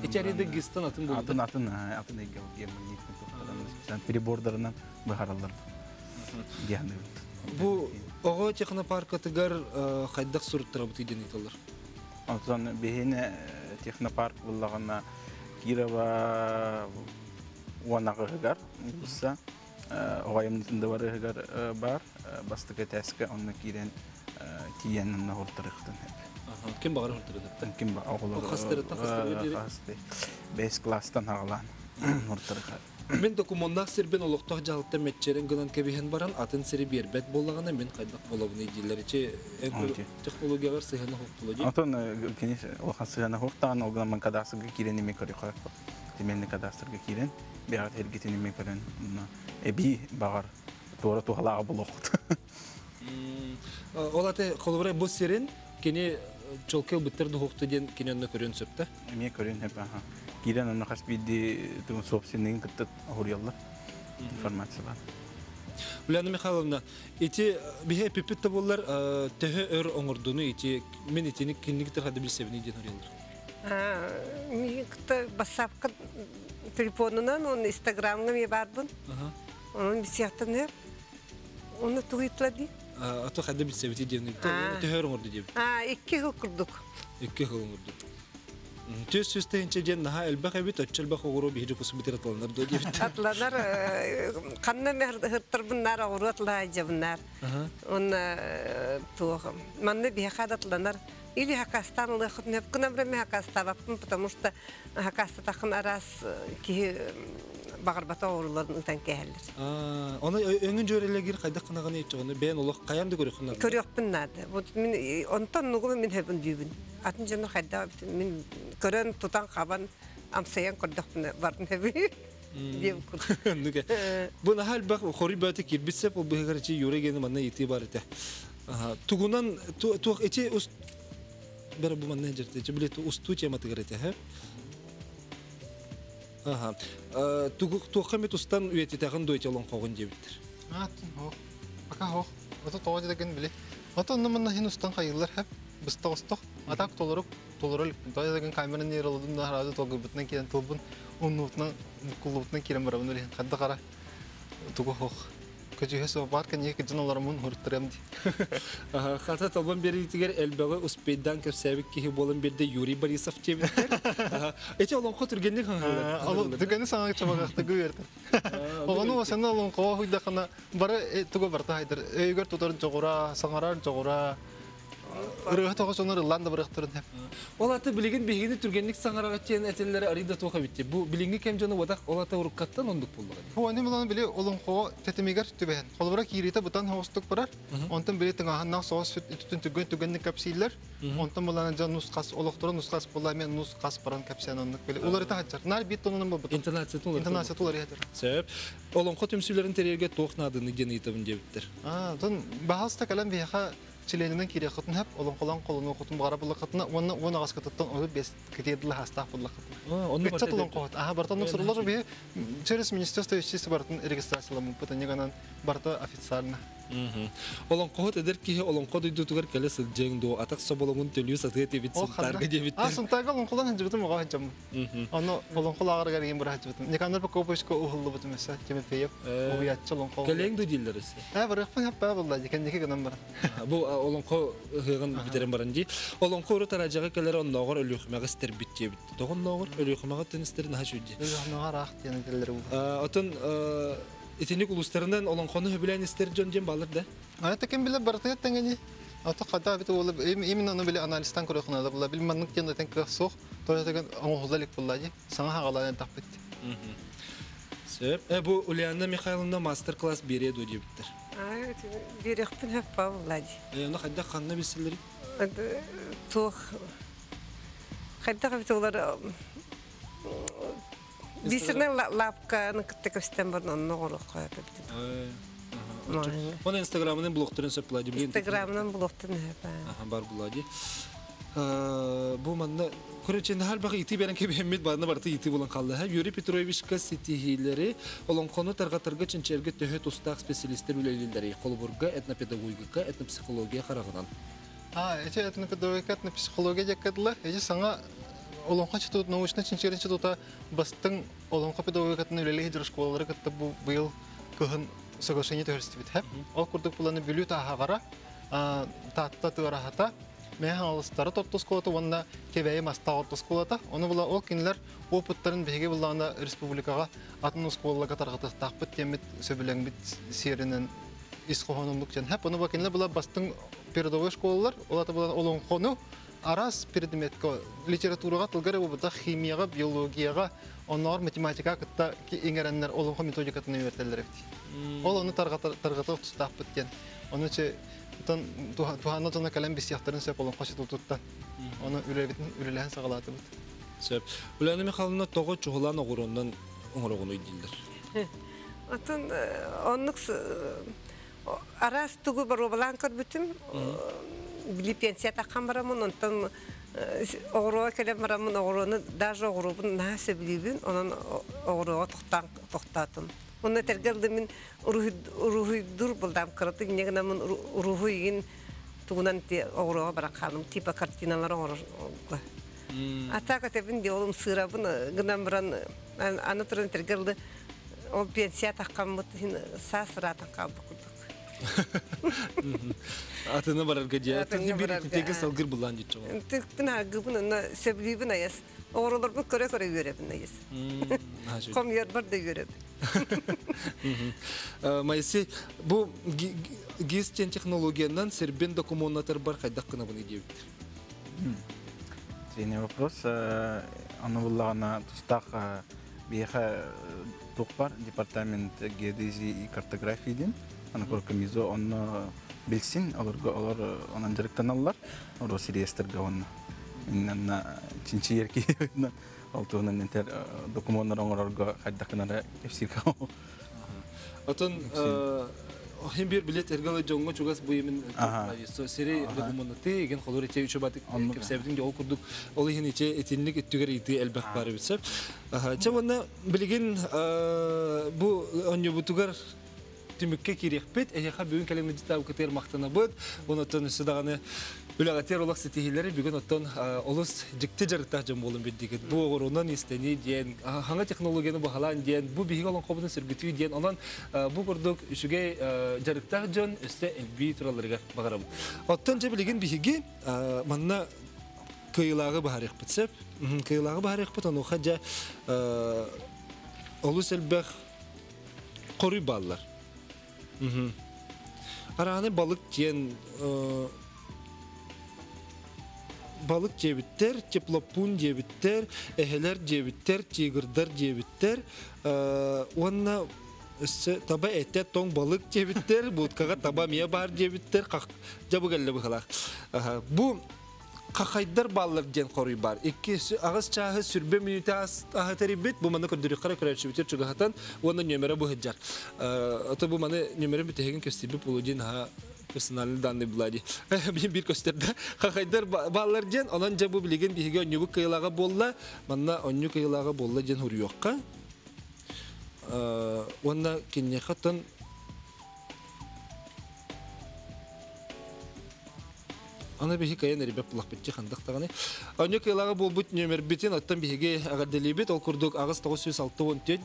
Ичэриде гистан атын болду. Атын атын атын эйгэ геомагнитный туһунан прибордарынан быһараллар. Диэн Бу оҕо технопаркатыгар хайдах суруттарабыт диэн ыйталлар. Онтон биһине технопарк буллаҕына Кирова уонаҕыһыгар улусса оҕо айымньытын да барыһыгар бар бастакы этээскэ онно киирэн тиийэн онно хуртарыахтан хөп. Ким баҕар хуртарыахтан? Ким оҕолор хастарыттан хастарыгар диэри? Бэс класстан аҕалаан хуртарыха. Мин докумуоннаах сирбин олохтоох дьаһалта мэччиэрин гынан кэбиһэн баран атын сири биэрбэт буоллаҕына мин хайдах буолабыный дииллэр. Ичи технологиялар сыһыана суох дии. Отон кини улахан сыһыана суох даҕаны ол гынан кадастрга киирэн эми көрүөххэ земельный кадастрга киирэн бэҕэт эргитин эми көрөн эбии баҕар туора туһалааҕы булуоххут. Ол аты холобура бу сирин кини чолкел быттар духуохта диэн кини онно көрүөн сөп да? Эмиэ көрүөн сөп аха. Киирэн онно хас биирдии тугун собственнигин кытта уһуруйаллар информациялаан. Ульяна Михайловна, ити биһи эпиппит да буоллар төһө өр оҥордуну ити мин итини кинник тырхады билсэбини диэн уруйаллар. Миигин кытта бассаапка телефонунан уонна инстаграмҥа эмиэ баарбын. Онон билсиэхтэн өр. Оны тугуйтла дии? Ато хадда билсэбити диэн төһө өр оҥорду диэбит. Икки хыл курдук. Икки хыл оҥорду. Түс сүс тыһынча диэн наһаа элбэх эбит, оччо элбэх оҕуруо биһиги кусубитир атланар дуо диэбит. Атланар, ханна эмэ ыһыттарбыннар, оҕуруо атлаайдьабыннар. Онна туох, манна биһиэхэ атланар. Или хакастаан ылыаххытын сөп гынан баран хакастаабаппын, потому что хакастатаххын араас киһи баҕарбата оҕуруларын ытан кээһэллэр. Оны өҥүн дьүөрэлэгир хайдах гынаҕын иччоҕуну бэйэн олох хайан да көрүөххүн наада. Көрүөхпүн наада. Вот мин онтон нугу мин хөбүн дүүбүн. Атын дьону хайдах мин көрөн тутан хабан амсайан көрдөхпүнэ бардын хөбү. Диэм курдук. Бу наһаа элбэх хоруй бөтө киирбит сеп ол быһыгар ичи Юра гени манна итии бар этэ. Тугунан туох ити ус бер бу манна жерте ичи билет устуу тематыгар этэ хэ. Аха. Туохха эмит устан үйэтитэҕин дуо ити олоҥхоҕун диэбиттэр. Аатын хоох. Пока хоох. Ото тоҕо дедеген били. Ото онно манна хин устан хайыллар хэп. Быстах остох. Атак толорук толоро иликпин. Тоҕо дедеген камераны нералыдым да хараады толгуйбутунан киирэн тылбын уннубутунан куллубутунан киирэн барабын үлэһин. Хадда қара тугу хоох. Көдьүүһэ суох баар кэннигэ кыдьан олороммун уруттарыам дии. Хата толбон биэриитигэр элбэҕи успейдаан кэпсээбит киһи буолан биэрдэ Юрий Борисов диэбиттэр. Эти олоҥхо түргэнник хаҥалар. Түргэнник саҥа чабагахтыгы үөртэр. Оҕону осена олоҥхоҕо хуйдахына бары туга барта хайдар. Өйүгэр тутар дьоҕура, саҥарар дьоҕура, ырыа тоҕо сонор ыллаан да барыахтарын сөп. Ол аты билигин биһигини түргэнник саҥараҕа диэн этэллэрэ арыйда туох эбит Бу билиҥҥи кэм дьоно уотах ол аты уруккаттан оннук буоллаҕа. Бу аны булан били олоҥхоҕо тэтимигэр түбэһэн. Холобура киириитэ бытан соҕустук барар. Онтон били тыҥааһыннаах соҕус үтүтүн түргэн түргэнник кэпсииллэр. Онтон булан дьон нус-хас олохторо нус-хас буолла эмиэ нус-хас баран кэпсээн оннук били уларыта сылдьар. Наар биир тонунан буолбут. Интонациятын уларыта. Интонациятын уларыта сылдьар. Сөп. Олоҥхо түмсүүлэрин тэрийэргэ туох нааданы диэн ыйытабын диэбиттэр. Аа, онтон баһаалыста кэлэн биһиэхэ чилиэнинэн киириэххитин сөп, олоҥхолоон холонуоххутун баҕара буллаххытына уонна 10 аҕаскытыттан 35 кэтиэрдилэ хаастаах буллаххытына. Ыччат олоҥхоһут. Аха, барытын суруллар биһи через Министерство юстиции барытын регистрацияламмыппыт, инньэ барыта официально. Олоҥхоһут эдэр киһи олоҥхо дойдутугар кэлэ сылдьыаҥ дуо, атах соболоҥун төлүү сатыа тибит Сунтаарга диэбиттэр. А, Сунтаарга олоҥхолоон сылдьыбытым оҕо сылдьаммын. Ону олоҥхолооҕор игин быра сылдьыбытым. Никандр Прокоповичка уһуллубутум өссө Тимофеев уһуйааччы олоҥхо. Кэлиэҥ да дииллэр өссө. Ээ, барыахпын хаппаа буолла, кэнники гынан баран. Бу олоҥхо ыһыаҕын бүтэрэн баран дии. Олоҥхо урут араадьаҕа кэлэр оннооҕор Өлүөхүмэҕэ истэрбит диэбит. Тоҕо оннооҕор Өлүөхүмэҕэ тэн истэрин наһаа үчүгэй. Өлүөхүмэҕэ араах диэн этэллэр бу. Отон итинник улуустарынан олоҥхону сөбүлээн истэр дьон диэн бааллар да? Аны ким билэр барытыгар тэҥэни. Ото хата бит уолу именно ону били анализтан көрөхүнэ була бил маннык диэн этен кыах суох. Тоятыгын оҥоһулла илик булла дии. Саҥа хагалаан тахпыт. Сөп. Бу Ульяна Михайловна мастер-класс биэриэ дуо диэбиттэр. Биэриэхпин сөп буолла дии. Ону хайдах ханна билсэллэрий? Туох хайдах эбит олар бисерный лапканы кытта көстөн баран онно оҥоруохха эбит. Оны инстаграмынан блогтарын сөп була дии. Инстаграмынан блогтарын сөп. Бар була дии. Бу манна короче нахал бак ити берен кебеммит барына барты ити булан қалды. Юрий Петровичка ситиһиилэри олоҥхону тарҕатарга чинчэргэ төһө тустаах специалистер үлэлииллэри холобурга этнопедагогика, этнопсихология хараҕынан. А, эти этнопедагогика, этнопсихология дьаккадылар. Эти саҥа олоҥхо институт, научный чинчийэр института бастыҥ олоҥхо педагогикатын үлэлии школалары кытта бу быйыл кыһын соглашение түһэрсибит. Ол курдук буланы Бүлүү Тааһаҕара, Таатта Тыараһата, Мэҥэ Хаҥаластара орто оскуолата уонна Кэбээйи Мастаах орто оскуолата. Ону була ол кинилэр опыттарын биһиги буллаҕына республикаҕа атын оскуолаларга тарҕатыахтаахпыт диэммит сөбүлэҥмит сиэринэн ис хоһоонуннук дьэн. Ону була кинилэр була бастыҥ передовой школалар, ол ата була олоҥхону Араас предметка литератураҕа, тылга эрэ буолбатах, химияҕа, биологияҕа, оннооҕор математикаҕа кытта иҥэрэннэр олоҥхо методикатын үөрэтэллэр эбит. Ол ону тарҕата тустаахпыт диэн. Ону че туһаанна дьоно кэлэн билсиэхтэрин сөп олоҥхо институтуттан. Ону үлэбитин үлэлэһэн саҕалаатыбыт. Сөп. Ульяна Михайловна тоҕо чуһулаан оҕуруоннан оҥороҕунуй дииллэр. Отон оннук араас тугу боруобалаан көрбүтүм. Били пенсия таххан бараммын, онтон оҕуруоға кэлэн бараммын, оҕуруону даже оҕуруобун наһаа сөбүлүүбүн, онон оҕуруоға тохтаан тохтоотум. Онно этэргэ дылы мин уруһуйдуур булдаам кыратык инньэ гынаммын уруһуй игин тугунан оҕуруоға баран хаалым, типа картиналар оҥорорго. А так этэбин дии, ол ымсыырабын гынан баран аны туран этэргэ дылы ол пенсия таххаммыт иһин саас ыраатан хаалбыт курдук. Атына барарга дии. Атына бир итинтеге салгыр булан диччи. Тыктын аргыбын онно сөбүлүүбүн айас. Оҕоролорбун көрө-көрө үөрэбин айас. Хомуйарбар да үөрэбин. Моисей, бу ГИС диэн технологиянан сирбин докумуоннатар бар хайдах гынабын диэбит. Тренер вопрос. Аны буллаҕына тустаах биһиэхэ туох бар департамент геодезии и картографии диэн аны мизо онно билсин олорго олор онон дьарыктаналлар Росреестрга онно иннанна чинчийэр киһи ол туһунан этэр докумуоннар оҥорорго хайдах гынара кэпсииргэ Отон хим бир билет эргалы дьоҥҥо чугас бу имин сири докумуоннаты еген холор иче үчү кэпсээбитин ол курдук ол иһин иче итинник иттүгэр ити элбэх бар эбит сөп. Чэ уонна билигин бу онньубутугар түмүккэ киириэхпит. Эһиэхэ бүгүн кэлэн ыдьытаабыкытыгар махтанабыт. Онотон өссө даҕаны үлэҕитигэр олох ситиһиилэри бүгүн оттон олус дьикти дьарыктаах дьон буолун билдигит. Бу оҕуруонан истэнии диэн, хаҥа технологияны баһылаан диэн, бу биһиги олоҥхобутун сөргүтүү диэн, онон бу курдук үчүгэй дьарыктаах дьон өссө элбии туралларыгар баҕарабыт. Оттон дьэ билигин биһиги манна кыайыылааҕы баһарыахпыт сөп. Кыайыылааҕы баһарыахпыт, онуоха дьэ олус элбэх хоруй бааллар. Арааны балык диэн балык диэбиттэр, теплопун диэбиттэр, эһэлэр диэбиттэр, тигрдар диэбиттэр уонна өссө таба этэ тоҥ балык диэбиттэр, будкаҕа таба эмиэ баар диэбиттэр, дьабы кэллэ быһылаах. Бу хахайдар бааллар диэн хоруй баар. Икки аҕыс чааһы сүрбэ мүнүүтэ аһы тэрийбит. Бу маны көрдөрүөххэ көрөөччүбүтүгэр чугаһатан уонна нүөмэрэ быһыдьар. Ото бу маны нүөмэрин бүтэһигин көстүбүт буолуо диэн аһа персональный данные была ди. Биир көстөрдө. Хахайдар бааллар диэн, онон дьэ бу билигин биһиги онньубут кыйылаҕа буолла. Манна онньу кыйылаҕа буолла диэн хуруйуохха. Уонна киниэхэ тон Аны биһи кайан эрибэп булахпытчы хандах даҕаны. Онньу кыылаҕа буолбут нүөмэрбитин оттон биһиги эҕэрдэлиибит. Ол курдук аҕыс 964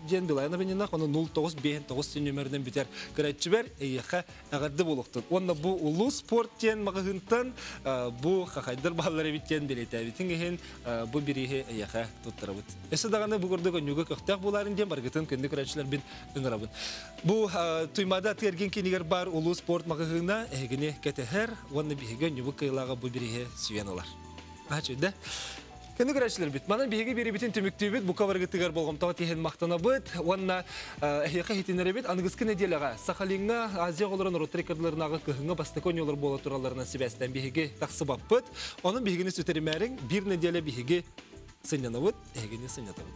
диэн Билайна Бенинах, ону 0959 нүөмэринэн бүтэр. Көрөөччүбэр эйиэхэ эҕэрдэ буолуохтун. Уонна бу улуу спорт диэн маҕаһыынтан бу хахайдар бааллар эбит диэн бэлиэтээбитиҥ иһин бу бирииһи эйиэхэ туттарабыт. Өссө даҕаны бу курдук онньуга көхтөөх буоларын диэн баргытын күндү көрөөччүлэрбин ыҥырабын. Бу Туймаада ат-эргин киинигэр баар улуу спорт маҕаһыына эһигини кэтэһэр уонна биһиги онньубут кыайылааҕа бу бирииһи сүүйэн ылар. Аха Күнү көрөөччүлэрбит, манан биһиги биэрибитин түмүктүүбүт, бука барыгытыгар болҕомтоҕо тиһэн махтанабыт уонна эһиэхэ иһитиннэрэбит. Аныгыскы нэдиэлэҕэ Сахалиҥҥа Азия оҕолоро норуоттар иккардыларынааҕы кыһыҥҥы бастакы оонньуулар буола туралларынан сибээстээн биһиги тахсыбаппыт. Онон биһигини сүтэримээриҥ, биир нэдиэлэ биһиги сынньанабыт, эһигини сынньатабыт.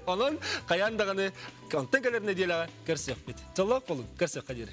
Онон хайаан даҕаны онтон кэлэр нэдиэлэҕэ көрсүөхпүт. Дьоллоох буолуҥ, көрсүөххэ диэри.